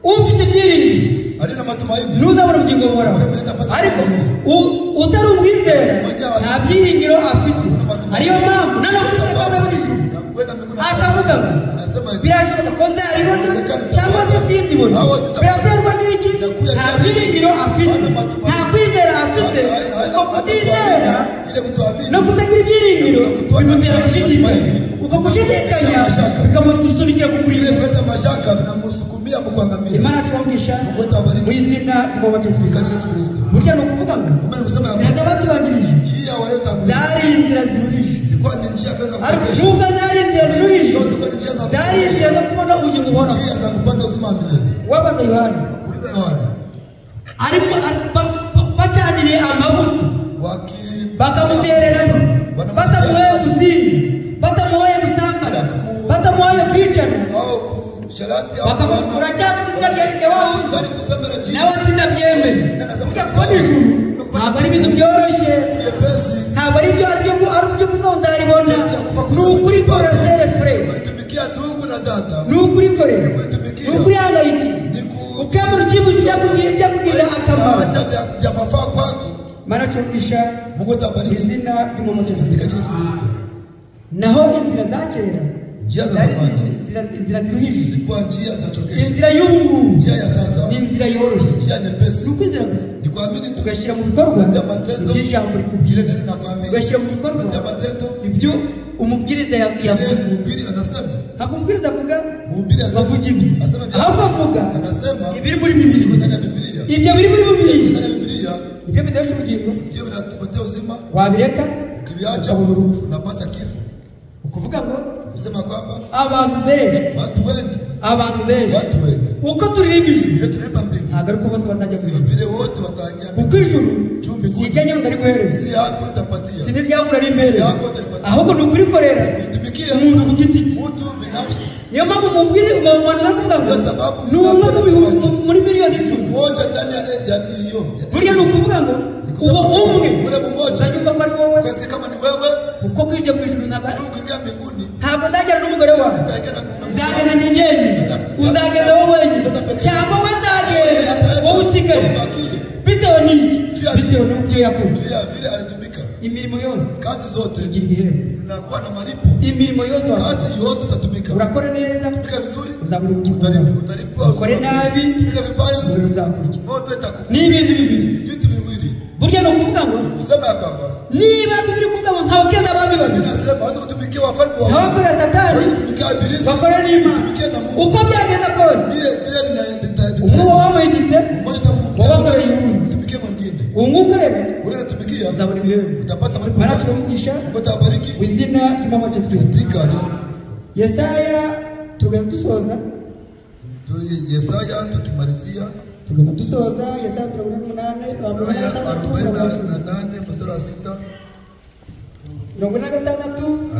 Ufite ibyiringiro ntuzabona ubugingo buhoraho, ariko utari umwizera nta byiringiro afite. Ariyo mpamvu nanavuze ko azabona ijuru akavuga ngo birashoboka ko nzaribona cyangwa se sindibona. Biraterwa n'iki? Nta byiringiro afite, nta kwizera afite. Uko kutizera no kutagira ibyiringiro bimutera gushidikanya. Uko gushidikanya bikamusunikira kukurimbuka. Imana turamugisha mu izina ry'Umwami. Burya ni ukuvuga ngo inzira batubanjirije zari inzira ziruhije, ariko nubwo zari inzira ziruhije zari inzira zo kubona ubugingo buhoraho. Wabaza Yohana arimo bacaniriye amavuta bakamutereramo batamuhoye gusinda batamuhoye gusambana batamuhoye kwicana bakamukura cyangwa izina rya wacu nawe ati ndabyemeye. Burya kubona ijuru ntabwo ari ibintu byoroshye, ntabwo ari ibyo ari byo kuvuga ngo nzaribona. Ni ukurikora sere fure, ni ukurikorera, ni ukurihangayikira ukemura icyifuzo byakugirira akamaro. Mana turamugisha mu izina ry'Umwami. Naho inzira za kera inzira ziruhije, inzira y'ubu ni inzira yoroshye. Ni ukwizera gusa ugashyira mu bikorwa ibyo ijambo rikubwira, ugashyira mu bikorwa ibyo umubwiriza yavuze. Ntabwo umubwiriza avuga bavuga ibi, ahubwo avuga ibiri muri Bibiliya. Ibyo biri muri Bibiliya nibyo biduhesha ubugingo. Wabireka ukabona urupfu. Ukuvuga ngo Kusema kwamba abantu benshi, watu wengi, abantu benshi watu wengi uko turirimba ijuru vile tunaimba mbingu, ntabwo ariko bose bazajya mu sio ijuru. vile wote wataingia Kuko ijuru juu si mbinguni. iryanjye ngo ndariguhereza, Si yako nitapatia, si n'iryawe urarimpereza, yako utalipatia, ahubwo ni ukurikorera kuitumikia umuntu ku giti cye. mtu binafsi. Niyo mpamvu mubwire umuntu ari kuvuga ngo Ndio sababu ni umwe mu bihumbi muri miliyoni 10. Mmoja ndani ya milioni. Burya ni ukuvuga ngo uwo umwe Ule mmoja uzajya umva ko ari wowe, ukasikia kama ni wewe, kuko kwinjira mu ijuru ntabwo juu kuingia mbinguni ntabwo uzagera n'umugore wawe, utaingia na uzagenda njye njyenyine, uzagenda wowe wenyine, cyangwa we azagenda wowe usigaye, ubakie bitewe n'iki? Bitewe n'ibyo yakoze. juu ya vile alitumika. Imirimo yose Kazi zote igira ibihembo, zinakuwa na malipo. imirimo yose wakora, Kazi yote utatumika, urakora neza tumika vizuri uzabura ubugingo utalipwa, bwawe, utalipwa. ukore nabi Tumika vibaya, umuriro uzakurya. moto itakukuta. Ni ibintu bibiri. Ni vitu viwili. Burya ni ukuvuga ngo Kusema ya kwamba niba Bibiri kuvuga ngo ntawukeza abami babiri, inasema hawezi kutumikia wafalme wawili, ntawakorera Satani, hawezi kutumikia ibilisi, bakorera n'Imana. kutumikia na Mungu. Uko byagenda kose, Vile vile umwe uba wamuhigitse, mmoja wowe wakoreye uwundi, utumikie mwingine, uwo nguwo ule unatumikia uzabona ibihembo. utapata malipo. Mana turamugisha Mungu atabariki mu izina ry'Umwami wacu Kristo. katika jina. Yesaya tugenda dusoza, Yesaya tukimalizia tugenda dusoza Yesaya 48, Yesaya 46, 48 mstari wa 6, 46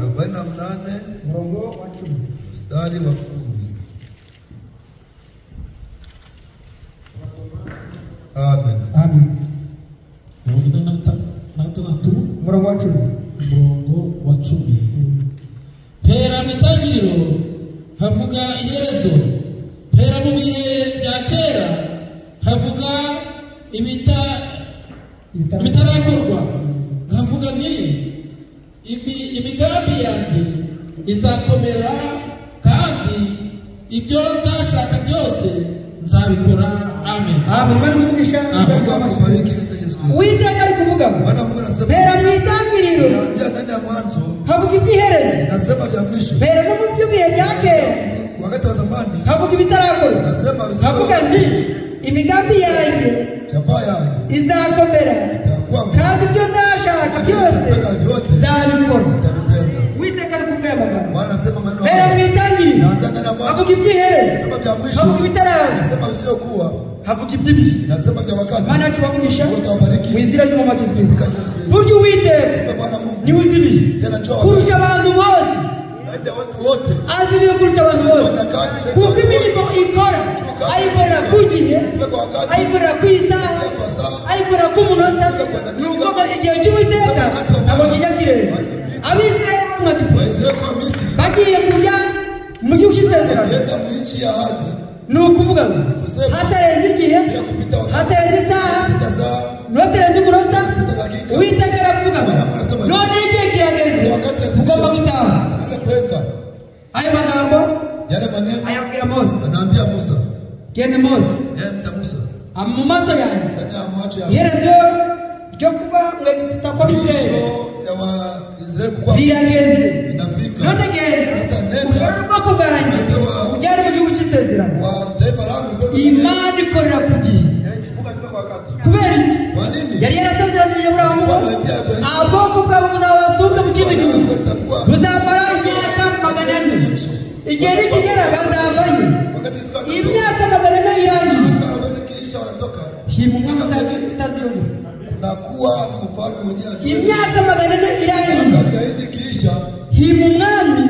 48 umurongo wa 10. mstari wa 10. Amen. Amen. 46 Umurongo wa 10. umurongo wa 10. Mpera mu itangiriro havuga iherezo, mpera mu bihe bya kera havuga ibitarakorwa, nkavuga nti imigambi yanjye izakomera kandi ibyo nzashaka byose nzabikora. Amen. Amen. Imana iguhe. Mungu akubariki katika Yesu Kristo. Uwiteka ari kuvuga ngo Bwana Mungu anasema mpera mu itangiriro naanzia ndani ya mwanzo, havuga iby'iherezo, nasema vya mwisho. mpera no mu by'ibihe bya kera Wakati wa zamani havuga ibitarakorwa, nasema havuga visio nti imigambi yanjye shabaha yangu izakomera itakuwa kandi ibyo nzashaka byose nataka vyote nzabikora. nitavitenda. Uwiteka ari kuvuga aya magambo, Bwana anasema maneno mpera haya. mu itangiriro Naanzia ndani ya mwanzo, havuga iby'iherezo, nasema vya mwisho, havuga ibitaraba, nasema visiokuwa, havuga iby'ibihe. nasema vya wakati. Mana yacu bamugisha Mungu atawabariki mu izina ry'Umwami wacu Yesu Kristo. katika Yesu Kristo. Burya Uwiteka Kumbe Bwana Mungu niwe uzi ibihe yeye anajua wakati. kurusha abantu bose, Zaidi ya watu wote, azi ibihe kurusha abantu bose, nyakati zaidi ya kuko watu wote. imirimo ikora ayikorera ku gihe, Tupe kwa wakati, ayikorera ku isaha, kwa saa, ayikorera ku munota. Ni ukuvuga igihe cy'Uwiteka ntabwo kijya kirenga. Abisirayeli bari mu Egiputa Waisraeli kwa Misri bagiye kujya mu gihugu cy'isezerano, wakienda mu nchi ya ahadi, ni ukuvuga ngo hatarenze igihe, bila kupita wakati, hatarenze isaha, kupita saa, ntuhaterenze umunota. kupita dakika. Uwiteka aravuga ngo none igihe kirageze ugomba gutaha. Tunaweza kwenda. Ayo magambo Yale maneno ayabwira Mose, anaambia Musa, genda Mose, nenda Musa, mu maso yanjye ndani ya macho ya iherezo ryo kuba mu Egiputa kw'Abisirayeli mwisho ya Waisraeli kukua rirageze. inafika. None genda Sasa nenda ushore ubwoko bwanjye ujyane mu gihugu cy'isezerano. wa taifa langu ndio Imana ikorera ku gihe. Mungu atupe kwa wakati. Kubera iki? Kwa nini? Yari yarasezeranije Aburahamu ngo ubwoko bwawe buzabasuka mu kindi gihugu, Kwa itakuwa buzamara imyaka 400. Igihe nikigera bazavayo. wakati ifika watoto Imyaka 400 irangiye, miaka arobaini kisha wanatoka, hima umwami utazi Yozefu. kunakuwa mfalme mwenyewe ajue. Imyaka 400 irangiye, Miaka 400 kisha hima umwami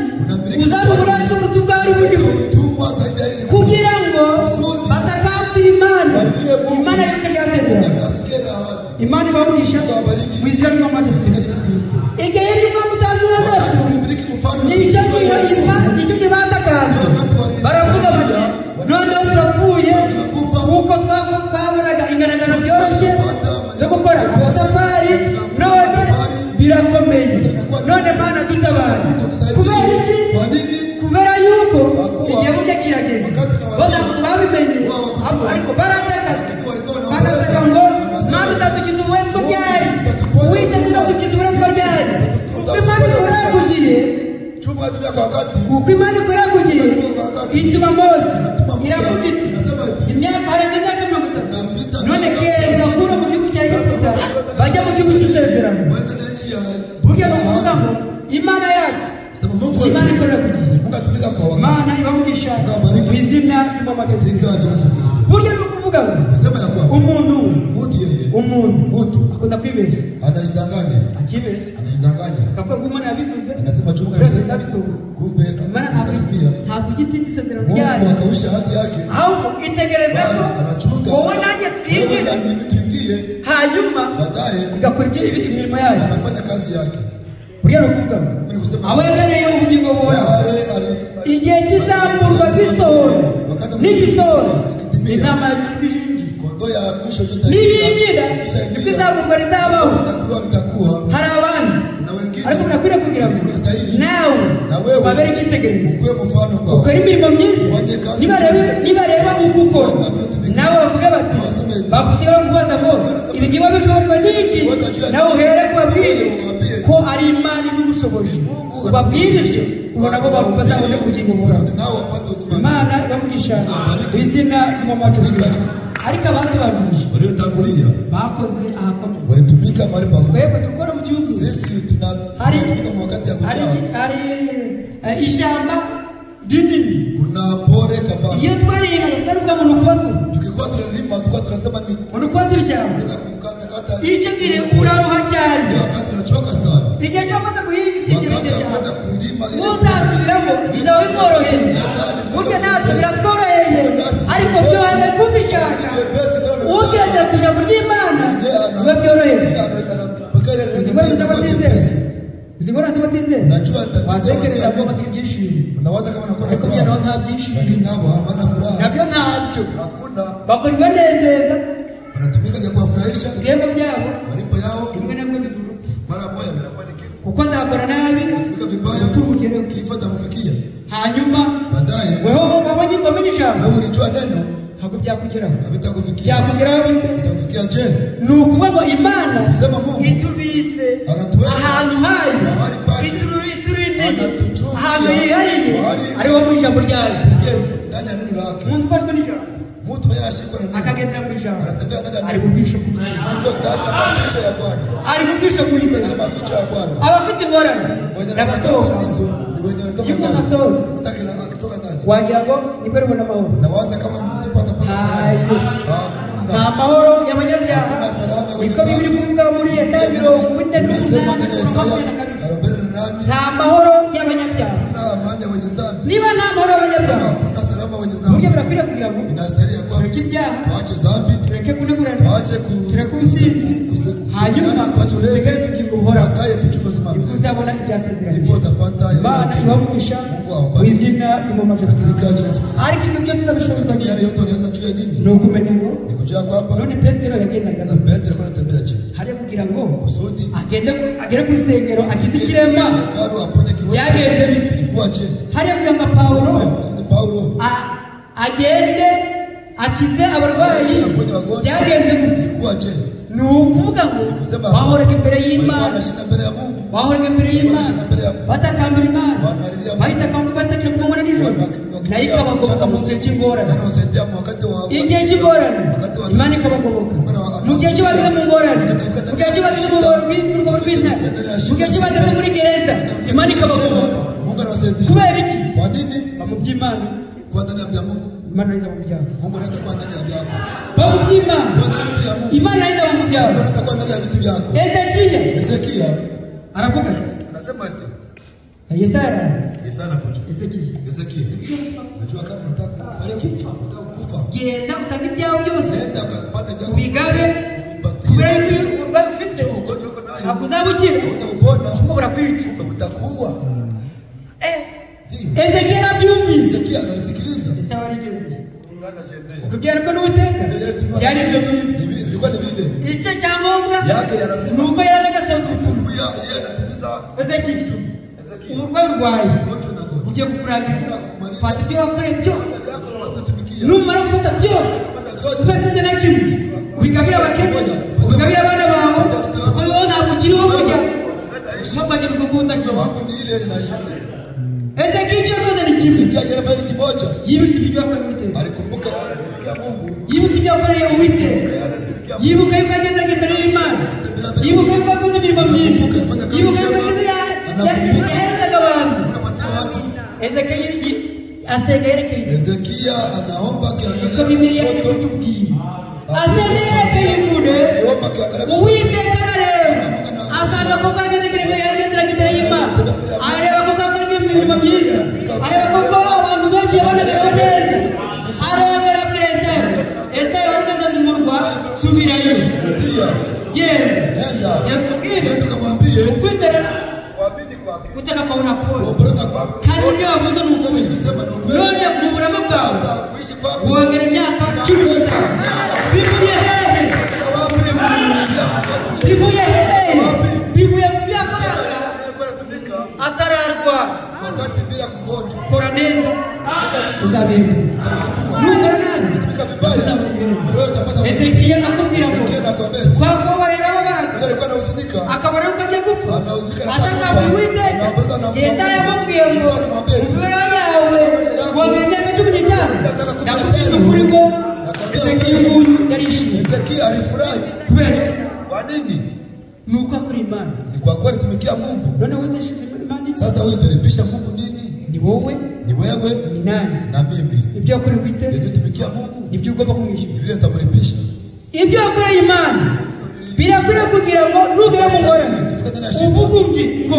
uzaba uburanza ubutu bwari buriho, utumwa zaidi ya ile kugira ngo batakambira Imana, Imana yibuke rya sezerano. akasikia na ahadi Imana ibamugisha mu izina ry'Umwami wacu Yesu katika Kristo. Yesu Kristo. Igihe y'umwami utazi Yozefu, Wakati ulimiliki mfalme nicyo gihe nicyo gihe batakambye baravuga bati noneho turapfuye, kuko twabonaga ingaragaro byoroshye zo gukora amatafari, none birakomeye, none Mana dutabare. Kubera iki? Kwa nini? Kubera yuko igihe burya kirageze, bo ntabwo babimenye, ariko barataka, bagataka ngo Mana uzadukiza uburetwa ryari, Uwiteka uzadukiza uburetwa ryari. Kuko Imana ikorera ku gihe, Chuma tumia kwa wakati. kuko Imana ikorera ku gihe, ituma Mose Inatuma Musa. iravuga iti Inasema eti imyaka harenze imyaka 30, napita none miaka genda ukure mu gihugu cya Egiputa bajya mu gihugu cy'isezerano. waenda na nchi ya Burya ni ukuvuga ngo Imana yacu, Sema Mungu Imana wetu ikorera ku gihe. Katika jina la Yesu Kristo. Burya ni ukuvuga ngo Kusema ya kwamba umuntu mtu yeye umuntu mtu akunda kwibeshya, anajidanganya, akibeshya anajidanganya, akavuga ngo Imana yabivuze, anasema chunga byose alisema, ndabisohoza. kumbe Imana akatimia. ntabwo ijya itinda isezerano Mungu ryayo, akawisha ahadi yake, ahubwo itegereza ko bali anachunga wowe nanjye wewe twinjire, na mimi tuingie, hanyuma baadaye igakora ibyo imirimo yayo. anafanya kazi yake. Burya ni ukuvuga ngo Mimi nikusema abo yageneye ubugingo buhoraho, wale ali igihe kizamurwa gisohora n'igisohora inama ya nyuma kondoo ya mwisho niyinjira nibwo ikishaingia izamurwa rizabaho. itakuwa vitakuwa Hari abandi na wengine ariko birakwiriye kugira ngo Unastahili. nawe Na wewe ubabere icyitegererezo, ukuwe mfano kwao, ukora imirimo myiza. Ufanye kazi Nibareba uko ukora nawe bavuge bati bakusiga bakubaza ngo ibi ngibi bishobojwe n'iki, nawe uhere kubabwire ko ari Imana ibigushoboje, ubabwirishe ubona ko bazabone ubugingo buhoraho. kusudi nao wapate uzima. Imana iramugisha izina ry'umwami wacu Kristo. Ariko abatubanjirije Waliotangulia bakoze ahakomeye, walitumika mahali pagumu, twebwe dukora mu cyuzuye. sisi tunatumika wakati ya Hari kujaa. hari ishyamba rinini, Kuna pore kabambe, iyo twarihingaga twari ngo ni ukubasura, tukikuwa tunalima tulikuwa tunasema ni ngo ni ukubasura ishyamba. kwenda kukata kata, Icyo gihe uraruha cyane, ndio wakati tunachoka sana, igihe cyo kumaze guhinga wakati ibyinshi wa cyane kwenda kulima ile uzasubiramo bizaba bimworoheye. Burya natwe biratworoheye, ariko byoroheye kubishaka. Ugendera ku ijambo ry'Imana biba byoroheye. Izi ngorane z'abatizera, Najua tatizo watekereza ko wasiamini. bagira ibyishimo, Unawaza kama unakuwa na ariko byo naho furaha, nta byishimo, lakini nao hawana furaha, nabyo ntabyo. hakuna. Bakora ibibanezeza, Wanatumika vya kuwafurahisha, ibihembo byabo malipo yao rimwe na rimwe biva urupfu, mara moja kuko azakora nabi wanatumika vibaya, urupfu rugereho. kifo tamufikia Hanyuma baadaye. weho wabonye wamenye ijambo, Wewe ulijua neno, ntabwo byakugeraho. havitakufikia. Byakugeraho bite? Itakufikia je? Ni ukuvuga ngo Imana Kusema Mungu itubitse anatuweka ahantu hayo, mahali pake, iturindiye anatuchungia ahantu yihariye, mahali ariho mu ijambo ryayo. pekee ndani ya neno lake. Umuntu ufashwe n'ijambo Mtu mwenye anashikwa na neno akagendera mu ijambo anatembea ndani ya ari neno, mu bwisho bw'Uwiteka, yuko ndani ya maficho ya Bwana, ari mu bwisho yuko bw'Uwiteka. ndani ya maficho ya Bwana. Abafite ingorane Wenye wanapata n'abasohoka, tatizo ni wenye wanatoka Yuko ndani. anasohoka. Mtu akitoka ndani wagira ngo nibwo rubona amahoro. nawaza kama ndipo atapata Hayo. salama. Nta Hakuna. mahoro y'abanyabyaha, Hakuna salama kwenye niko Bibiri dhambi. kuvuga muri Yesaya 48 Inasema ndani ya Isaya 42, 48, nta mahoro y'abanyabyaha. hakuna amani ya wenye dhambi. Niba nta mahoro y'abanyabyaha, Kama hakuna salama wenye dhambi, burya birakwiriye kugira ngo inastahili ya kwamba tureke ibyaha, tuache dhambi, tureke kunegurana, tuache tureke ubusinzi, hanyuma tuache ulevi, dutegereze ubugingo buhoraho, baadaye tuchunge uzima nibwo milele. uzabona ibyasezeranyije. Ndipo utapata yale Imana yale. ibahe umugisha Mungu mu awabariki izina ry'umwami wacu Yesu katika Kristo. jina la Yesu Kristo. Ariko ibyo byose ndabishobozwa Lakini yale yote unaweza juu ya nini? ni ukumenya ngo Ni kujua kwamba none Petero yagendaga na Petro alikuwa anatembea chini hariya kugira ngo kusudi agende agere ku rusengero akize ikirema, hekalu aponye kiwete. byagenze bite? Ilikuwa chini Hariya kugira ngo Pawulo kusudi Paulo agende akize abarwayi, aponye wagonjwa. byagenze gute? Ilikuwa chini Ni ukuvuga ngo kusema bahoraga imbere walikuwa y'Imana, wanashinda mbele ya Mungu, bahoraga imbere y'Imana, wanashinda mbele ya Mungu, batakambira Imana, wanalilia Mungu, bahita batakira ku manywa nijoro, nayo ikabagoboka mu gihe cy'ingorane. na wasaidia wakati wa Igihe cy'ingorane wakati wa Imana ikabagoboka, mu gihe cyo bageze mu ngorane, mu gihe cyo bageze mu rwobo rw'intare, mu gihe cyo bageze muri gereza, Imana ikabagoboka. Mungu anawasaidia. Kubera iki? Kwa nini? Ba mu by'Imana, Kwa ndani ya Mungu. Imana iza mu byabo. Mungu anaweza kuwa ndani ya vyako. Ba mu by'Imana, Kwa ndani ya vitu ya Mungu. Imana iza mu byabo. Mungu anaweza kuwa ndani ya vitu vyako. Ezekiya Hezekia aravuga ati, anasema ati Yesaya araza, Yesaya anakuja. Ezekiya Hezekia, unajua kama unataka kufariki, unataka kufa, genda utange ibyawe byose nenda ukapande vyako ubigabe, uvipatie. kubera yuko uburwayi ufite Ugonjwa uko nayo ntabwo uzabukira, hautaupona, ahubwo burakwica. utakuua. Ndiyo. Ezekiya arabyumvise, Hezekia anamsikiliza. Yesaya arigendeye, kubyarwa n'Uwiteka byari ibyo ngibyo. Ni vile, ilikuwa ni vile. Icyo cyangombwa Yake ya lazima. ni uko yari agasanzwe ubutumwa. Yeye anatimiza Ezekiya umurwayi urwaye ugonjwa na gonjwa. ugiye kukurangiza, fata ibyo wakoreye byose, Watatumikia. numara gufata byose udasize na kimwe, ubigabire abakene, ubigabire abana bawe, kuko wowe ntabwo ukiriho burya. Ubuzima bwanjye nibwo bwunda Mume kimwe. wangu ni ile ninashinda. Ezekiya icyo yakoze ni kimwe, Hezekia alifanya kimoja. yibutse ibyo yakoreye Uwiteka, Alikumbuka ya Mungu. yibutse ibyo yakoreye Uwiteka, yibuka yuko yagendaga imbere y'Imana, yibuka yuko yakoze imirimo myiza, yibuka yuko yaherezaga abantu. Anapatia watu. Ezekiya asenga yerekeye Hezekia anaomba akiangalia Bibiliya iri kutubwira. Asenze yerekeye imvune, Uwiteka arareba asanga ko yagenderaga imbere y'Imana, areba ko akoraga imirimo myiza, areba ko abantu benshi yabonagaraho neza, arongera abwira Esayi. Esayi wari ugeze mu murwa, subirayo, genda yakubwire ukwizera guteka kwawe nakubonye, kandi ibyo wavuze ni ukuri. None mu burame bwawe wongera imyaka 15. Bivuye hehe? Bivuye hehe? Bivuye mu myaka atararwara. Kora neza uzabihemba, nukora nabi uzabihemba. Ezekiya akubwira ngo kwa kuba rero ababaraga akabona yuko agiye gupfa, atakabura Uwiteka. Yesaya yamubwiye ngo mu mibereho yawe wongera imyaka 15. Ndakubwiza ukuri ngo Ezekiya nguyu yarishimye. Kubera iki? Ni uko akora Imana. Ni kwa kuwa alitumikia Mungu. None wazishinze Imana. Sasa wewe utalipisha Mungu nini? Ni wowe, ni wewe, ni nanjye na mimi. Ibyo yakoreye Uwiteka nilitumikia Mungu, nibyo ugomba kumwishyura. Vile utamlipisha. Ibyo yakoreye Imana birakwiriye kugira ngo nugera mu ngorane uvuge ngo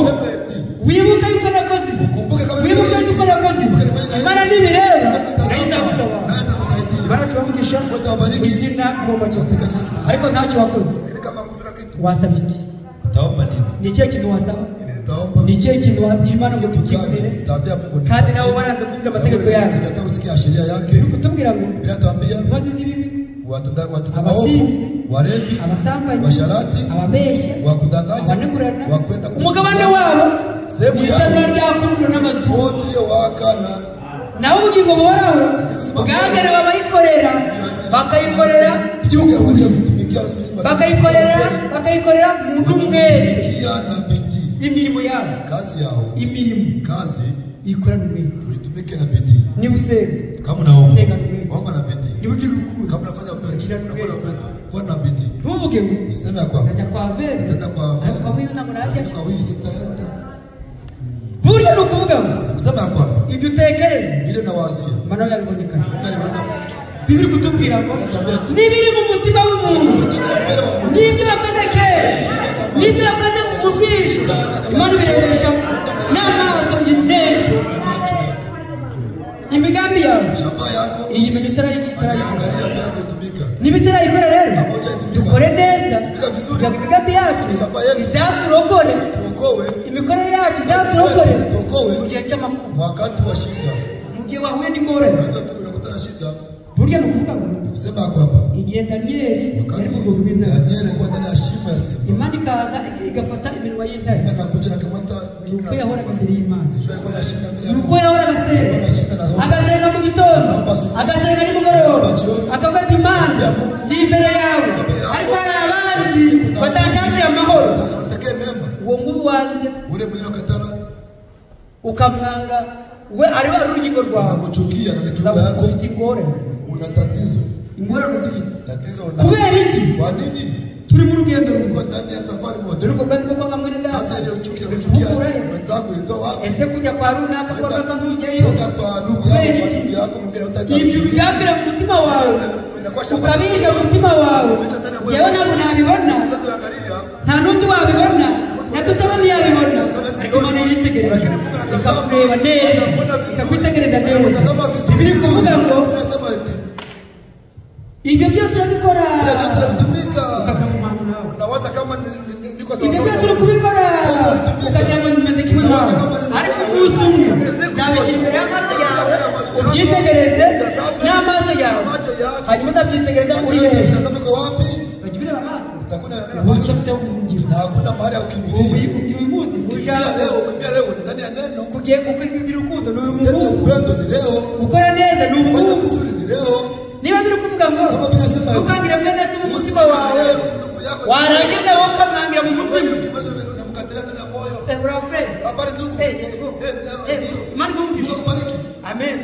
wibuke yuko nakoze, wibuke yuko nakoze. Imana nibireba nayo izagutabara. Imana ishobora kugugisha mu izina ry'Umukiza, ariko ntacyo wakoze. Wasaba iki? Ni ikihe kintu wasaba? Ni ikihe kintu wabwira Imana ngo tukikorere? Kandi nawe waranze kumvira amategeko yayo. Kutubwira ngo inkozi z'ibibi, abasinzi, abasambanyi, ababeshya, abanegurana, umugabane wabo ni itara ryaka umuriro n'amazuba. Naho ubugingo buhoraho bwagenewe abayikorera, bakayikorera by'ukuri, bakayikorera mu n'umwete. Imirimo yabo, imirimo ikorana umwete. Niba usenga, senga n'umwete. Niba ugira urukundo, gira n'umwete. Ntuvuge ngo ndajya kwa Vere, ariko kwa huyu ntabwo najya. Burya ni ukuvuga ngo ibyo utekereza Imana yabibonekana. Bibiri kutubwira ngo n'ibiri mu mutima w'umuntu, n'ibyo yakoze kera, n'ibyo yakoze mu bwisho, Imana ibirebesha n'amaso neza. Imigambi yawe iyi menya utarayikora, niba utarayikora rero dukore neza kugira ngo imigambi yacu izaturokore, imikorere yacu izaturokore mu gihe cy'amakuba, mu gihe wahuye n'ingorane. Burya ni ukuvuga ngo igihe Daniyeli yari mu rwobo rw'intare, Imana ikaza igafata iminwa y'intare, ni uko yahoraga imbere y'Imana, ni uko yahoraga asenga, agasenga mu gitondo, agasenga nimugoroba, akavuga ati Imana ndi imbere yawe, ariko hari abandi batashakiye amahoro. Uwo nguwo wanze ukamwanga we ari urugingo rwawe, ufite ingorane, ingorane uzifite. Kubera iki? Turi mu rugendo rumwe. Dore ubwo bwari bwo kwanga mwene data, ese kujya kwa runaka kwa runaka ntujyeyo ni ukubera iki? Ibyo ubigambira mu mutima wawe, ukabihisha mu mutima wawe. Yewe ntabwo nabibona, nta n'undi wabibona, na dusaba ntiyabibona, ariko Imana iritegereza ikakureba neza, ikakwitegereza neza. Biri kuvuga ngo ibyo byose urabikora, ibyo byose uri kubikora ukagira ngo bimeze kimwe nawe, ariko umunsi umwe nzabishyira imbere y'amaso yawe, ubyitegereze n'amaso yawe, hanyuma uzabyitegereza uri hehe? Bajya ubireba amaso, ubu icyo afite aho guhungira. Ubu uyu munsi kugira urukundo ni uyu muhungu, gukora neza ni umuhungu. Niba biri kuvuga ngo ntukangire mwene se mu mutima wawe, warangiza wowe ukamwangira mu mutima. Imana iguhe. Amen.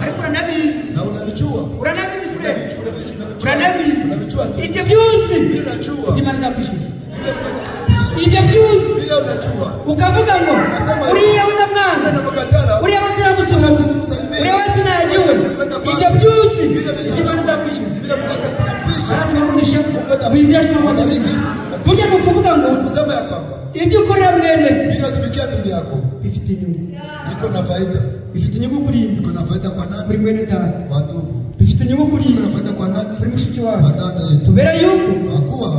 Ariko uranabizi, uranabizi fure, uranabizi ibyo byose Imana izakwishyuza. Ibyo byose ukavuga ngo uriya we ndamwanga, uriya we sinamusuhuza, uriya we sinagiwe, ibyo byose ndugu. Bifite inyungu kuri Iko na faida kwa nani? kuri mushiki Kwa wacu. dada yetu. Tubera yuko Kwa kuwa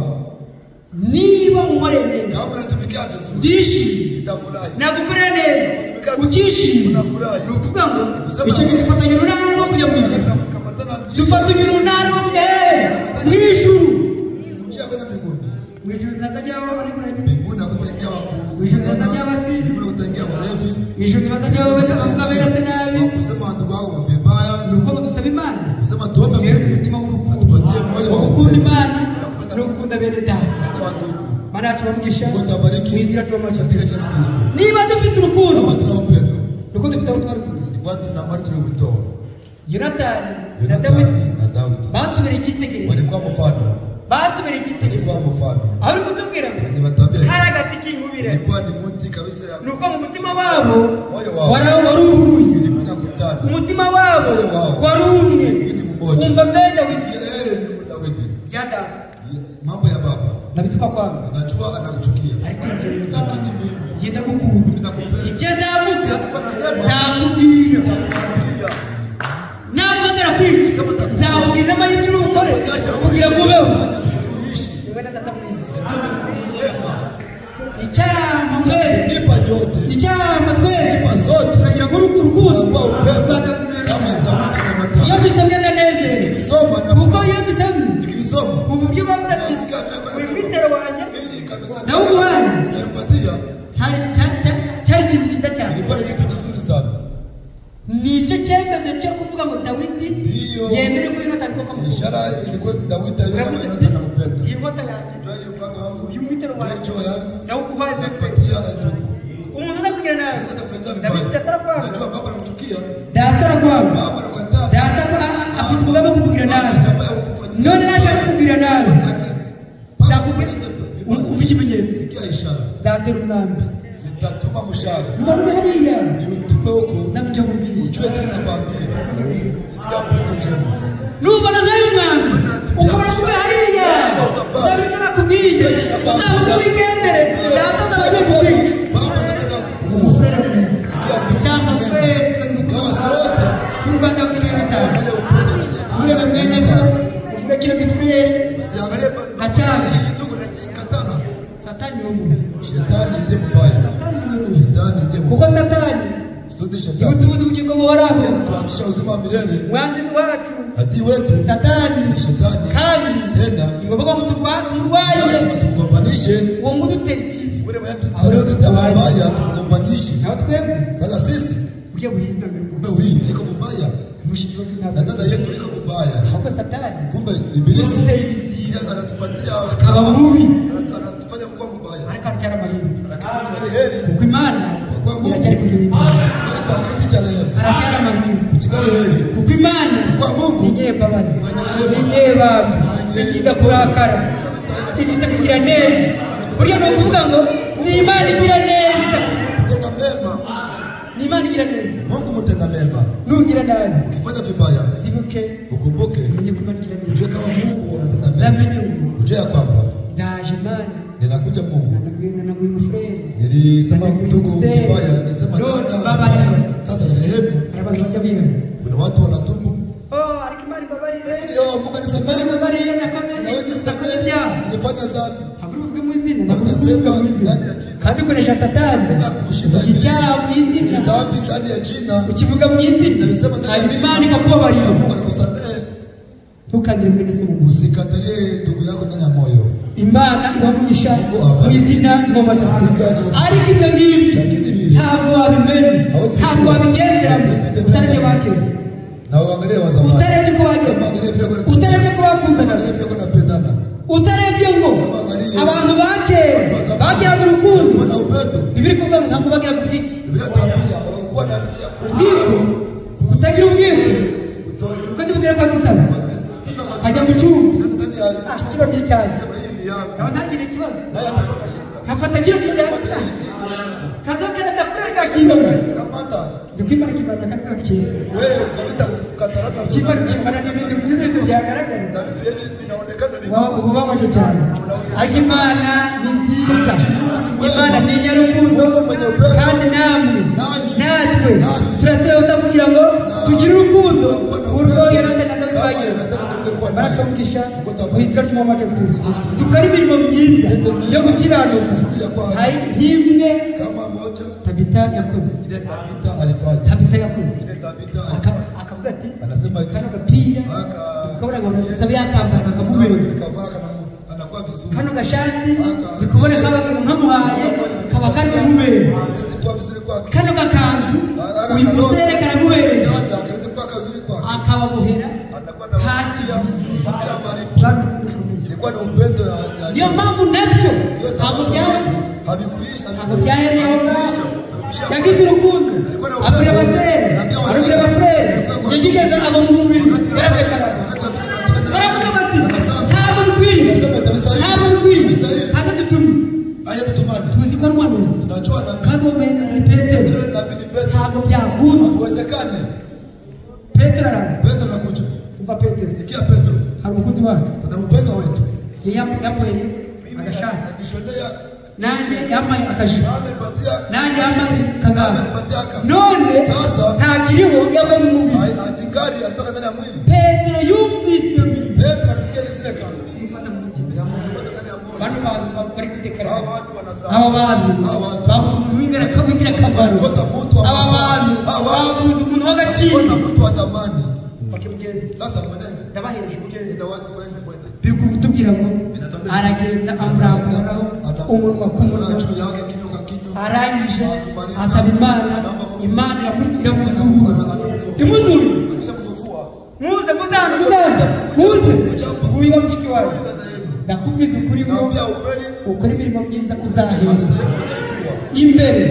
niba unkoreye neza kama unatumikia vizuri ndishimye, nitafurahi. nagukorera neza ukishima, ni ukuvuga ngo icyo gihe dufatanya urunana rwo kujya mu ijuru. Kamatana njia Dufatanya urunana rwo kujya hehe? Mu ijuru. njia kwenda mbinguni. Mu ijuru ntazajya abanegura, Mbinguni hakutaingia wakuu. Ijuru ntazajya abasinzi. Mbinguni hakutaingia warevi. Mu ijuru ntibazajya bavuga bene se nabi. Kusema ndugu wao vibaya. Ni uko dusaba Imana Kusema tuombe duhere Mungu umutima w'urukundo, atupatie moyo wa gukunda upendo. Imana no gukunda bene data. Hata wa ndugu. Mana yacu bamugisha Mungu atabariki mu izina ry'Umwami wacu katika jina la Yesu Kristo. Niba dufite urukundo, Kama tuna upendo, nuko dufite aho twarukuriye. ni watu na mali tuliokutoa. Yonatani na Yonathani Dawidi na Daudi batubereye icyitegererezo, walikuwa mfano, batubereye icyitegererezo. walikuwa mfano. Aho uri kutubwira ngo Wenye matabia hari agati k'inkubire, ilikuwa ni mti kabisa ya ni uko mu mutima wabo moyo wao wari uhuye, ilikuwa inakutana. umutima wabo wari umwe. Ni mmoja. Umva mbe Dawidi Sikia, Dawidi, bya data mambo ya baba ndabizi ko akwanga, najua anakuchukia, ariko njyewe lakini mimi ngenda gukunda. mimi nakupenda. Ibyo nzavuga Alikuwa anasema nzakubwira, nitakuambia, navuga kwica nzakubwira inama y'ibyo uri bukore kugira ngo ubeho. fanya kusudi uishi. Yewe na data mwiza, Ndugu mwema, icyampa twese, nipa nyote, icyampa twese nipa zote, tukagira ngo urukundo tunakuwa upendo kama ya Daudi na iyo Yonathani. mbisomye ndanezerwa, Nikivisoma na kuko iyo mbisomye nikivisoma mu buryo bavuga ati nasikia vile uyu anasema, mwitero wanjye hii kabisa ndawuguhaye, nilimpatia, cyari cyari- cyari ikintu cyiza cyane. ilikuwa ni kitu kizuri sana. Ni icyo cyemezo cyo kuvuga ngo Dawidi Ndiyo. yemere ko Yonatani koko amukunda. Ishara ilikuwa Daudi aiwe kama Uravuze Yonathani uti, anampenda. iyi nkota yanjye, Njoo hii upanga wangu, uyu mwitero njoo wanjye hii choo yangu, ndawuguhaye. nakupatia ndugu. Umuntu azakugira nabi, Mtu atakufanyia Dawidi vibaya. data arakwanga, Unajua baba anakuchukia, data arakwanga, baba anakukataa, data afite umugambi wo kukugira nabi. ana shamba ya kukufanyia None nashaka kukugira nabi, vibaya. umva ikimenyetso, Sikia ishara, nzatera umwambi nitatuma mshahara, nubona uri hariya, niutume huko, nzamujya mubwira. ujue tena kwambie, sikia upendo njema. Nubona nkayo umwambi ukabona uri hariya, nzabicyo nakubwiye, uzahuze wigendere, data azaba agiye kukwica. Baba anataka kukuua. Sikia ndugu, Cyangwa twese kama sote kuri Rwanda muri bene bitanu, tuangalie upendo na jina. urebe mwene so, uvuge kino gifurere Usiangalie Achana. hii ndugu najikatana. Satani niwe mubi, Shetani ndiye mbaya. Satani niwe mubi, Shetani ndiye kuko mbaya. Satani Kusudi niwe shetani utubuza ubugingo buhoraho. yeye anatuachisha uzima wa milele. Mwanzi wacu Adui wetu Satani, ni shetani. kandi Tena ni ngombwa ngo tumurwaye, lazima tumgombanishe. uwo nguwo udutera ikibi. Aliyotenda mabaya tumgombanishe. Naho twebwe Sasa sisi burya buhinda mbere kumbe huyu iko mbaya mushiki wacu na ntabwo, dada yetu iko mbaya. ahubwo Satani Kumbe ibilisi udutera ibiziba yeye anatupatia akaba mubi, anatufanya kuwa mbaya, ariko aracyari amahirwe, lakini tungali heri kuko Imana kwa Mungu iracyari ku ntebe y'Imana. tungali kwa kiti cha rehema, Aracyari amahirwe kuchingali heri kuko Imana kwa Mungu ni inyembabazi, mwenye rehema, ni inyebambe, itinda kurakara, ifite kugira neza. Burya ni ukuvuga ngo ni Imana igira neza, mtenda mema. ni Imana igira neza. Mungu mtenda mema, Nugira nabi ukifanya vibaya uzibuke, ukumbuke, umenye ko Imana igira neza. ujue kama Mungu anatenda mema, Uzamenye ngo ujue ya kwamba ndaje Imana ninakuja Mungu. nanaguye umufurere. Nilisema ndugu vibaya, nilisema dada vibaya, sasa nirehemu. Hari abantu bajya bihema, Kuna watu wanatubu, oh ariko Imana imbabarire, yo Mungu Imana anisamehe, imbabarire, nakoze na wewe nakoze nisamehe, ibyaha. nilifanya dhambi. Ntabwo uri buvuge mu izina, ntabwo uri Utasema buvuge mu izina, ndani ya jina. kandi ukoresha Satani Tena kumshinda icyaha mu ibilisi. Ni izina, dhambi ndani ya jina, ukivuga mu izina, nalisema ndani ya hanyuma jina. Imana ikakubabarira. Mungu anakusamehe. Ntukangire mwene se mu gusa. Usikatalie ndugu yako ndani ya moyo. Imana ibamugisha mu izina ry'Umwami. Ariko ibyo ngibyo Lakini vile ntabwo wabimenya, ntabwo wabigenderamo utarebye bakera, na uangalie wa zamani, utarebye uko bagenda, angalie vile kuna utarebye ko bakundanaga, angalie vile kunapendana, utarebye ngo abantu ba kera bagiraga urukundo. kuwa na upendo. Bibiri kuvuga ngo ntabwo bagiraga ubwiko, Biblia tuambia kuwa na vitu ya ubwiko, kutagira ubwiko, kutoa kuko ntibugere kwa dusaba ajya mu cyumba, ndani ya ah kino ni icyanjye, sema hii ni yangu, nkaba ntagire ikibazo, naye atakuwa na shida. nkafata kino ni icyanjye, Hii ni yangu, kazakara gafurere kakirana kamata kwimana kimana kazakera wewe kabisa, kukatarana kimana kimana n'ibindi bintu byagaragara na vitu vyetu vinaonekana ni ubabaje cyane, ariko Imana ni nziza, Imana ni inyarukundo, kandi namwe natwe turasohoza kugira ngo tugire urukundo urwo Yonatani Baracamugisha mu izina ry'Umwami wacu Yesu Kristo. Dukora imirimo myiza yo gukiranuka, hari nk'imwe Kama moja Tabita yakoze. ile Tabita alifanya. Tabita yakoze Ile Tabita alifanya. Akavuga ati Anasema eti kano gapira ukabona ngo dusabe yakambara anasema kakamubera, nikavaa kana anakuwa vizuri. kano gashati ndikubona kabaga nkamuhaye kaba kari kumubera, Anaweza kuwa vizuri kwake. kano gakanzu uyu musere karamubereye, Dada anaweza kuwa kazuri kwake. akabamuhera Anakuwa na nta kiguzi. bila malipo. Bwari urukundo rukomeye. Ilikuwa ni upendo ya ya Niyo mpamvu nabyo Ndiyo ntabwo sababu byaje, havikuisha, ntabwo byahereye aho ngaho. havikuisha. Yagize urukundo, Alikuwa na abwira upendo. abasere, Anaambia arabwira abafurere, yagigeze aba mu mubiri yarabekarana. Baravuga bati ntabwo bikwiriye, ntabwo bikwiriye, kandi dutumye Aya tutumane. tuzi ko ari umuhanuzi, Tunajua na kandi uwo ni Petero, Petero na bini Petro. ntabwo byakunda. Haiwezekani. Petero araza. Petro anakuja. Umva Petero, Sikia Petro, hari umukunzi wacu kuna mpendwa wetu. yamuhaye agashati, Alishonea, nanjye yampaye akajipo, amenipatia, nanjye yampaye kagame, amenipatia aka. none Sasa ntakiriho yava mu mubiri. Ajingari anatoka ndani ya mwili. Petero yumvise iyo mirimo Petro alisikia zile kazi. imufata mu mutima. Inamkamata ndani ya moyo. Bano bantu bari kudekarara, Hawa watu wanazaa. aba bantu Aba bantu. babuze umuntu w'ingirakamaro, Walikosa mtu wa aba bantu Hawa watu babuze umuntu w'agaciro. walikosa mtu wa thamani. Bakimugenda Sasa mwenende. ndabahereje mugende. Nenda watu mwende mwende. Biri kutubwira ngo Inatambia. aragenda aramburaho umunwa ku Anaona munwa, juu yake kinywa kwa kinywa. arangije Akimaliza, asaba Imana, anaomba Mungu. Imana iramuzura, imuzura. Akishamfufua Muze muze hano, muze hano, muze wiga mushiki wawe, dada yenu. ndakubwiza ukuri ngo Naambia ukweli, ukora imirimo myiza kazi uzahembwa. njema utalipiwa. Imbere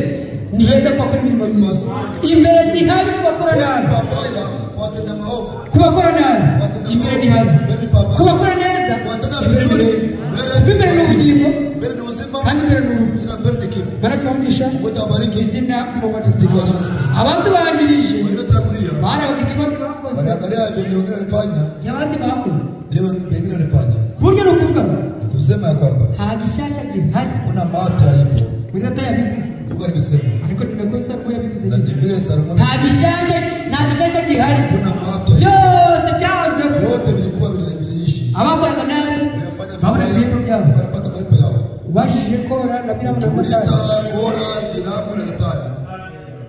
ni heza ku bakora imirimo myiza, imbere ni habi ku bakora Mbele nabi, ni pabaya kwa watenda maovu. ku bakora nabi Watenda imbere ni maovu. habi, Mbele ni ku pabaya. bakora neza Kwa watenda imbere ni vizuri, heza. Kuko mbele imbere ni ubugingo mbele ni uzima, kandi imbere ni urupfu. tena mbele ni kifo. Baracyumvisha Mungu atawabariki izina ry'Umwami wacu katika jina la Yesu Kristo. Abatubanjirije Waliotangulia barabaga ibyo abandi bakoze, waliangalia venye wengine walifanya, ibyo abandi bakoze. vile wengine walifanya. Burya ni ukuvuga ngo Ni kusema ya kwamba nta gishyashya gihari. kuna mapya ipo. Buri data yabivuze, Ndugu alivyosema, ariko ni nako Salomo yabivuze na nyine. ni vile Salomo Nta gishyashya, nta gishyashya gihari, kuna mapya byose byahozeho. yote vilikuwa viliishi, Abakoraga nabi waliofanya babona ibihembo vibaya byabo. wanapata malipo yao. Ubajije Kora na Biramu na Ukiuliza Datani, Kora, Biramu na Datani,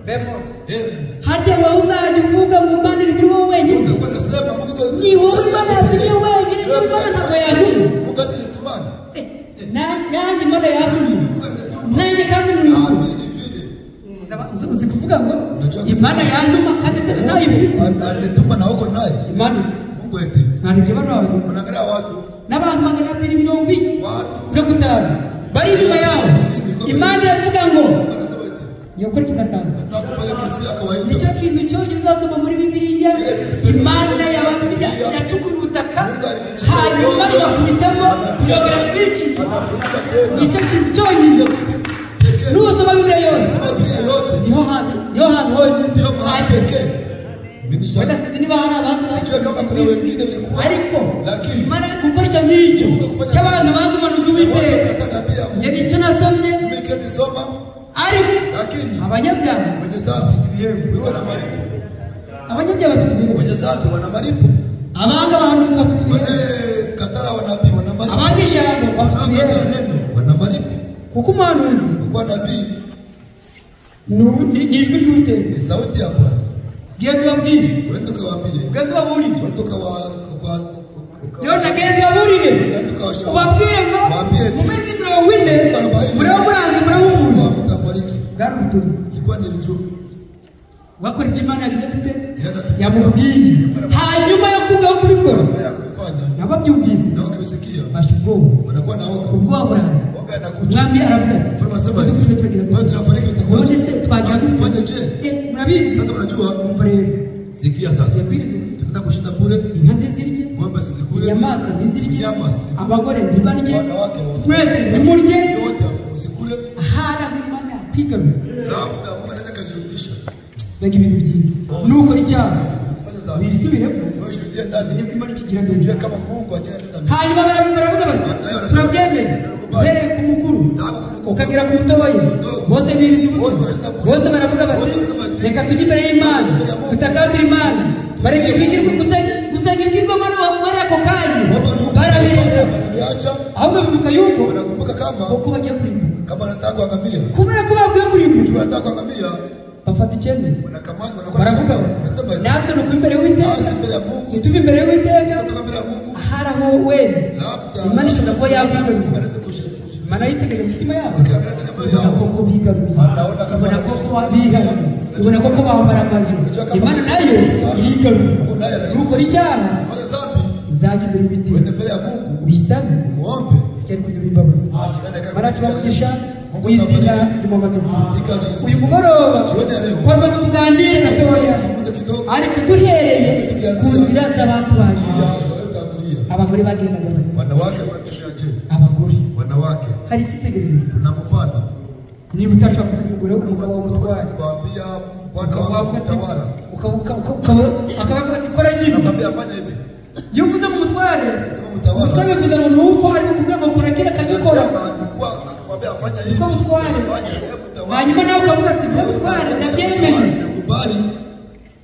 Bemos, eh, harya wowe uzajya uvuga ngo Imana iri muri wowe wenyine? utakuwa nasema Mungu kwa Ni wowe Imana yatumye wenyine, niba Imana ntabwo yatumye. Mungu asinitumani. Nanjye Imana yatumye, Mungu anituma. nanjye kandi nuriho. Nami ni vile. Uzi kuvuga ngo Imana yanduma kandi ntayifite. Anituma na huko naye. Imana iti Mungu eti mwarebye bano bantu unaangalia watu n'abantu 250 watu bari inyuma yabo. Imana iravuga ngo Mungu anasema eti ngiye gukora ikidasanzwe. nataka kufanya kesi ya kawaida. Nicyo kintu cyonyine uzasoma muri Bibiliya, Imana yacukura ubutaka hanyuma igakubitamo irongera itwikira. Anafunika tena. Nicyo kintu cyonyine Hiyo kitu pekee. nusoma Bibiliya yose, Sema Biblia yote niho hantu, niho hantu honyine. ndio mahali pekee. Binisha. Wenda sinzi niba hari abandi Sijue kama kuna wengine vilikuwa. ariko Lakini Imana gukora icyo ngicyo cy'abantu banze umuhanuzi w'Uwiteka, hata nabii ya njye Mungu nicyo nasomye. mimi kile nisoma, Ariko lakini abanyabyaha wenye dhambi wiko na malipo. abanyabyaha bafite ibihembo, Wenye dhambi wana malipo. abanga abahanuzi bafite ibihembo, Wale katara wa nabii wana malipo. abanga ijambo bafite Wanaokataa ibihembo, neno wana malipo. kuko umuhanuzi Kwa nabii ni ijwi ry'Uwiteka. ni sauti ya Bwana. Genda ubabwire, Wende ukawaambie, genda ubaburire, wende Yosha genda ubaburire, wende ukawashauri. ubabwire ngo Waambie mu minsi 40 muraba muranze muramuvuye. Kwa mtafariki. Bwari ubutumwa Ilikuwa ni ujumbe. wakora ibyo Imana yagize gute Yenda yamubwiye, hanyuma yo kubwaho kubikora ya kufanya nababyumvise na wakivisikia basha ubwoba, wanakuwa na woga. ubwoba buraza. Woga inakuja. Umwami aravuga ati Mfalme anasema "Twe hivi, turagira wewe gute? tunafariki None itakuwaje? se twagira gute?" Tufanye je? Murabizi. Sasa mnajua, Umva rero, sikia sasa. yakwiriza ubusa. Tunaenda kushinda bure, Inka ntizirye, ng'ombe zizikule, inyamaswa ntizirye, nyama zizikule, abagore ntibarye, wanawake wote. mwese ntimurye. Wote msikule. Ahari aho Imana yakwigarurira Labda Mungu anaweza kashirudisha. mbega ibintu byiza. Nukora icyaha Fanya dhambi. wisubiremo, Wewe shuhudia ndani. umenye ko Imana ikigira Ujue neza. kama Mungu ajana tena mema. Hanyuma baravuga bati turabyemeye, uhereye ku mukuru ukagera ku mutoya, bose biriza ubusa. Bose baravuga bati reka tujye imbere y'Imana tutakambira Imana, bareka ibigirwa gusenga ibigirwamana muri ako kanya. kama koko bagiye kurimbuka. Kama anataka kuangamia. Kubera ko bagiye kurimbuka. Juu anataka kuangamia. Bafata icyemezo. Wanakamata Baravuga wanasema natwe nuko imbere y'Uwiteka. Basi imbere ya Mungu. Nituve imbere y'Uwiteka. Tutoka mbele ya Mungu. Ahari aho wenda. Labda Imana ishobora kuba yakwigarurira. anaweza kushiriki. Imana yitegereza imitima yabo. Akiangalia ndani ya moyo Ibona yao. koko bigaruye. Anaona kama Ibona koko bihariye. Ibona koko bambara amajoro. Unajua kama Imana nayo irigaruye. Mungu naye anashuka. Nukora icyaha Ukifanya dhambi uzajya imbere y'Uwiteka. uende mbele ya Mungu Wisabe umuombe. cyari kuduha imbabazi. Baracubagisha mu izina ry'Umwami Katika uyu mugoroba Jioni ya leo. twarwa ngo tuganire na toya Tuzungumze kidogo ariko duhereye ku nzira z'abantu bacu ya waliotangulia. abagore bagendaga bate Wanawake wanatembea je? abagore Wanawake hari icyitegererezo kuna mfano. niba utashobora kubwira umugore umugabo w'umutware Kuambia bwana wako mtawala. akavuga ati kora kino Nakwambia fanya hivi. iyo uvuze ngo umutware Sema mtawala. umutware bivuze ngo ni uko arimo kubwira ngo kora kino akagikora Nasema ni kuwa akakwambia fanya hivi. Niko mtware. Fanya hebu mtawala. hanyuma nawe ukavuga ati mbe mutware ndabyemeye Nakubali.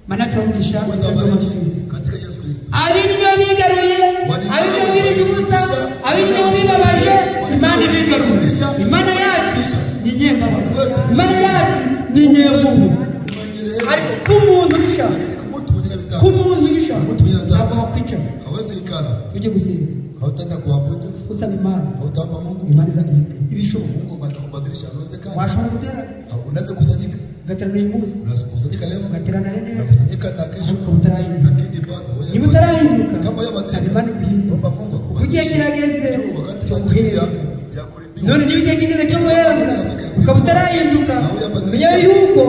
Mana turamugisha Mungu awabariki katika Yesu Kristo. abintu nibo bigaruye abintu birije ubusa abintu nibo bibabaje Imana ibigaruye Imana yacu ni inyembabazi Imana yacu ni inyempuhwe Mwenye rehema. ariko k'umuntu ubishaka Lakini kwa mtu mwenye vitaka k'umuntu ubishaka Mtu mwenye nataka. ntabwo wakwicara hawezi ikala. ujye gusenga Hautaenda kuabudu, usaba Imana hautaomba Mungu. Imana izaguhita ibishoboka Mungu atakubadilisha, haiwezekani. washobora guterana Unaweza kusanyika, ugaterana uyu munsi unaweza kusanyika leo, ugaterana rero unakusanyika na kesho, ariko utarahinduka lakini bado wewe niba utarahinduka kama wewe saba badilika, Imana iguhindura omba Mungu kuko igihe akubadilishe. kirageze Juu wakati cyo unatimia guhemba ya kulimbiwa. none niba igihe kigeze cyo guhembwa ukaba utarahinduka menya yuko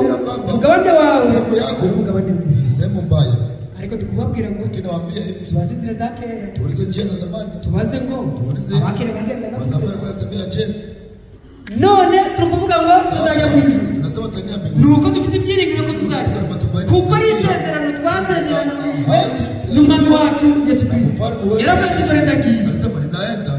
umugabane wawe Sehemu yako ari umugabane mubi ni sehemu mbaya, ariko tukubabwira ngo lakini nawaambia hivi, tubaze inzira za kera tuulize njia za zamani, tubaze ngo tuulize abakera bagendaga wa gute. zamani walikuwa wanatembea je? none turi kuvuga ngo tuzajya mu ijuru Tunasema tutaingia ni mbinguni. uko dufite ibyiringiro ko tuzajya Matumaini. kuko ari isezerano twasezeraniwe n'umwami wacu Yesu Kristo Mfalme wetu yaravuze ati dore ndagiye alisema ninaenda,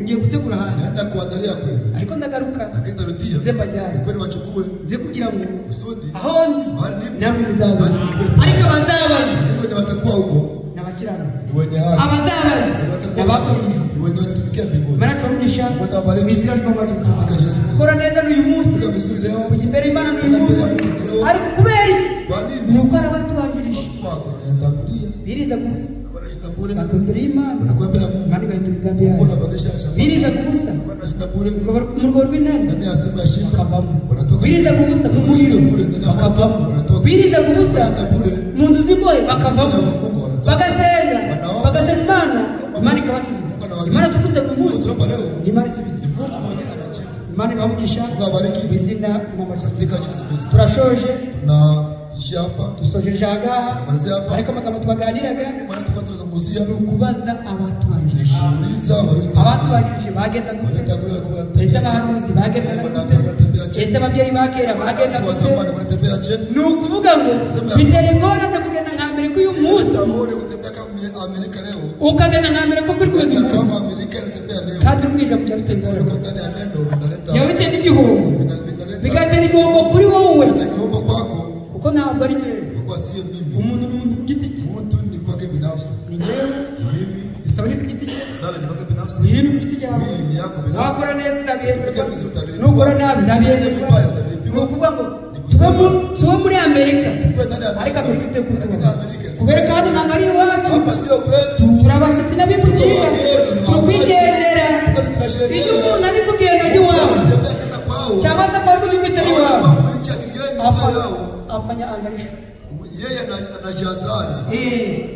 ngiye gutegura ahantu naenda kuandalia kwenu, ariko ndagaruka lakini nitarudia nze mbajyane ni kweli wachukue nze kugira ngo kusudi aho ndi mahali nipo namwe muzabona nanyi mkwepo. ariko abazabana Lakini wenye watakuwa huko ni abakiranutsi ni wenye haki, abazabana wenye ni watakuwa abakoreye ni wenye walitumikia mbinguni. Imana turamugisha Mungu atawabariki mu izina ry'Umwami wacu Yesu katika jina la Yesu Kristo. Kristo. Kora neza n'uyu munsi Fika vizuri leo. kujya imbere y'Imana n'uyu Kwenda mbele munsi ya Mungu leo. ariko kubera iki Kwa ni nini? uko hari abatubanjirije Wako wanatangulia, biriza ku busa wanashinda bure, bakaba imbere y'Imana wanakuwa mbele ya Mungu. Imana igahindura imigambi Mungu yayo anabadilisha shamba, biriza ku busa wanashinda bure mu rwobo rw'intare ndani ya simba ya shimo, bakavamo wanatoka biriza ku busa mu wanashinda muriro bure ndani ya moto, bakavamo wanatoka biriza ku busa wanashinda bure mu nzu z'imbohe bakavamo ndani ya wafungo, wanatoka. bagasenga Wanaomba. bagasenga Imana Imana ikabasubiza Mungu anawajibu. Imana tuvuze ku munsi Tunaomba leo ni Imana isubiza ni Mungu mwenyewe anajibu Imana ibamugisha Mungu awabariki. mu izina ry'Umwami wacu Yesu katika Kristo. jina la Yesu Kristo. turashoje Tunaishia hapa, dusojeje ahangaha tunamalizia hapa. ariko amagambo twaganiraga Maana tulikuwa tunazungumzia ni ukubaza abatubanjirije kuuliza waliotangulia, abatubanjirije bagenda gute waliotangulia walikuwa ese wanatembea je? abahanuzi bagendaga Wanaambia gute wanatembea je? ese ababyeyi ba kera bagenda Wa gute zamani wanatembea je? ni ukuvuga ngo bitera ingorane kugenda nka Amerika uyu munsi Uone kutembea kama Amerika leo, ukagenda nka Amerika kuri kugenda kwenda uyu munsi kama Amerika inatembea leo, kandi uri mu ijambo rya bitera ingorane yuko ndani ya neno linaleta byaba bitera n'igihombo vinaleta bigatera igihombo kuri wowe kihombo kwako, kuko ntabwo ari njyewe kwa kuwa sio mimi. umuntu ni umuntu ku giti cye Mtu ni kwake binafsi, ni njyewe ni mimi, bisaba ni ku giti cye sawa, ni kwake binafsi, ni ku giti cyawe mimi ni yako binafsi. wakora neza uzabihemberwa Tumika vizuri utalipwa. nukora nabi uzabihemberwa Vibaya ni utalipwa. ukuvuga ngo tuba muri Amerika Tukue ndani ya ariko Amerika, Amerika ituye lakini kutubona Amerika si kubera kandi ntabwo ari iwacu hapa, sio kwetu. turi abashyitsi n'abimukira tukwigendera Tukati iyo tunasherehekea umuntu ari kugenda ajya iwawe kutembea kwenda kwao, cyangwa se akaba ari mu gihugu kitari iwawe kama nchi ya kigeni sio yao, afanya angalisho yeye anajazani.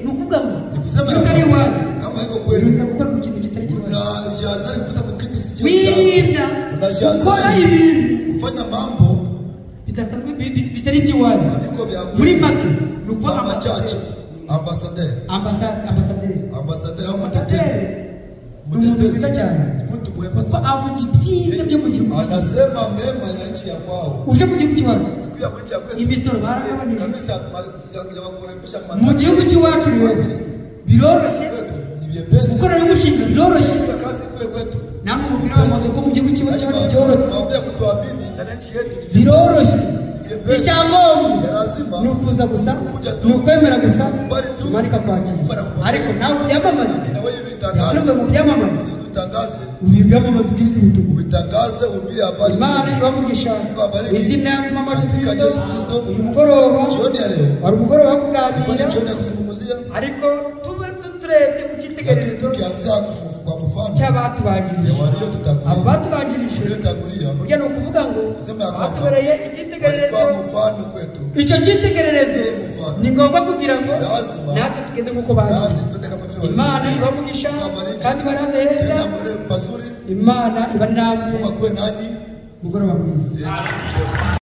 ni ukuvuga ngo Ni kusema iyo ya utari kwamba iwawe kama iko kwenu wirinda gukora ku kintu kitari iwawe unajazani kusa kwa kitu sio chako, wirinda Unajazani. gukora ibintu kufanya mambo bidasanzwe bitari iby'iwanyu haviko vya muri kwenu. make ni ukuba Kama chache ambassadeur, ambasaderi ambassadeur au mtetezi, ni umuntu mtetezi mwiza cyane ni mtu mwema kuko sana, avuga ibyiza byo mu gihugu cye. anasema mema ya nchi ya kwao. uje mu gihugu cy'iwacu Pia nchi ya kwetu imisoro baragabanije kabisa ya wakurekebisha mu mandhari gihugu cy'iwacu rero biroroshye kwetu ni vyepesi, gukorera umushinga biroroshye kazi kule kwetu namwe mubwira abamaze ko mu gihugu cy'iwacu byoroshye Nawaambia kutuamini ndani ya nchi yetu ni vyepesi, biroroshye ni vyepesi. icyangombwa Ya lazima ni ukuza gusa Kuja tu. ni ukwemera gusa Kubali tu. Imana ikakwakira Imana ikakwakira. ariko nawe ubyamamaze na wewe vitangaze, yavuze ngo byamamaze usitangaze. Utangaze, ubibwamamaza ubwiriza ubutumwa. Ubitangaze, uhubiri habari Imana njema. ibamugisha izina ry'Umwami wacu Katika Kristo. Yesu Kristo. Uyu mugoroba Jioni ya leo wari umugoroba wo ilikuwa ni kuganira, jioni ya kuzungumzia, ariko tube turebye ku lakini cyitegererezo tukianzia kwa mfano cy'abatubanjirije. ya Abo waliotutangulia, batubanjirije, waliotangulia burya ni ukuvuga ngo kusema ya kwamba batubereye icyitegererezo. walikuwa mfano kwetu. Icyo cyitegererezo Mfano. ni ngombwa kugira ngo Lazima. natwe tugende nk'uko bagiye. Nasi tuende kama vile Imana walivyotangulia. ibamugisha Mungu awabariki. kandi baraze heza. Tena mle pazuri. Imana ibari namwe. Mungu akuwe nanyi. Mugoroba mwiza. Jioni njema.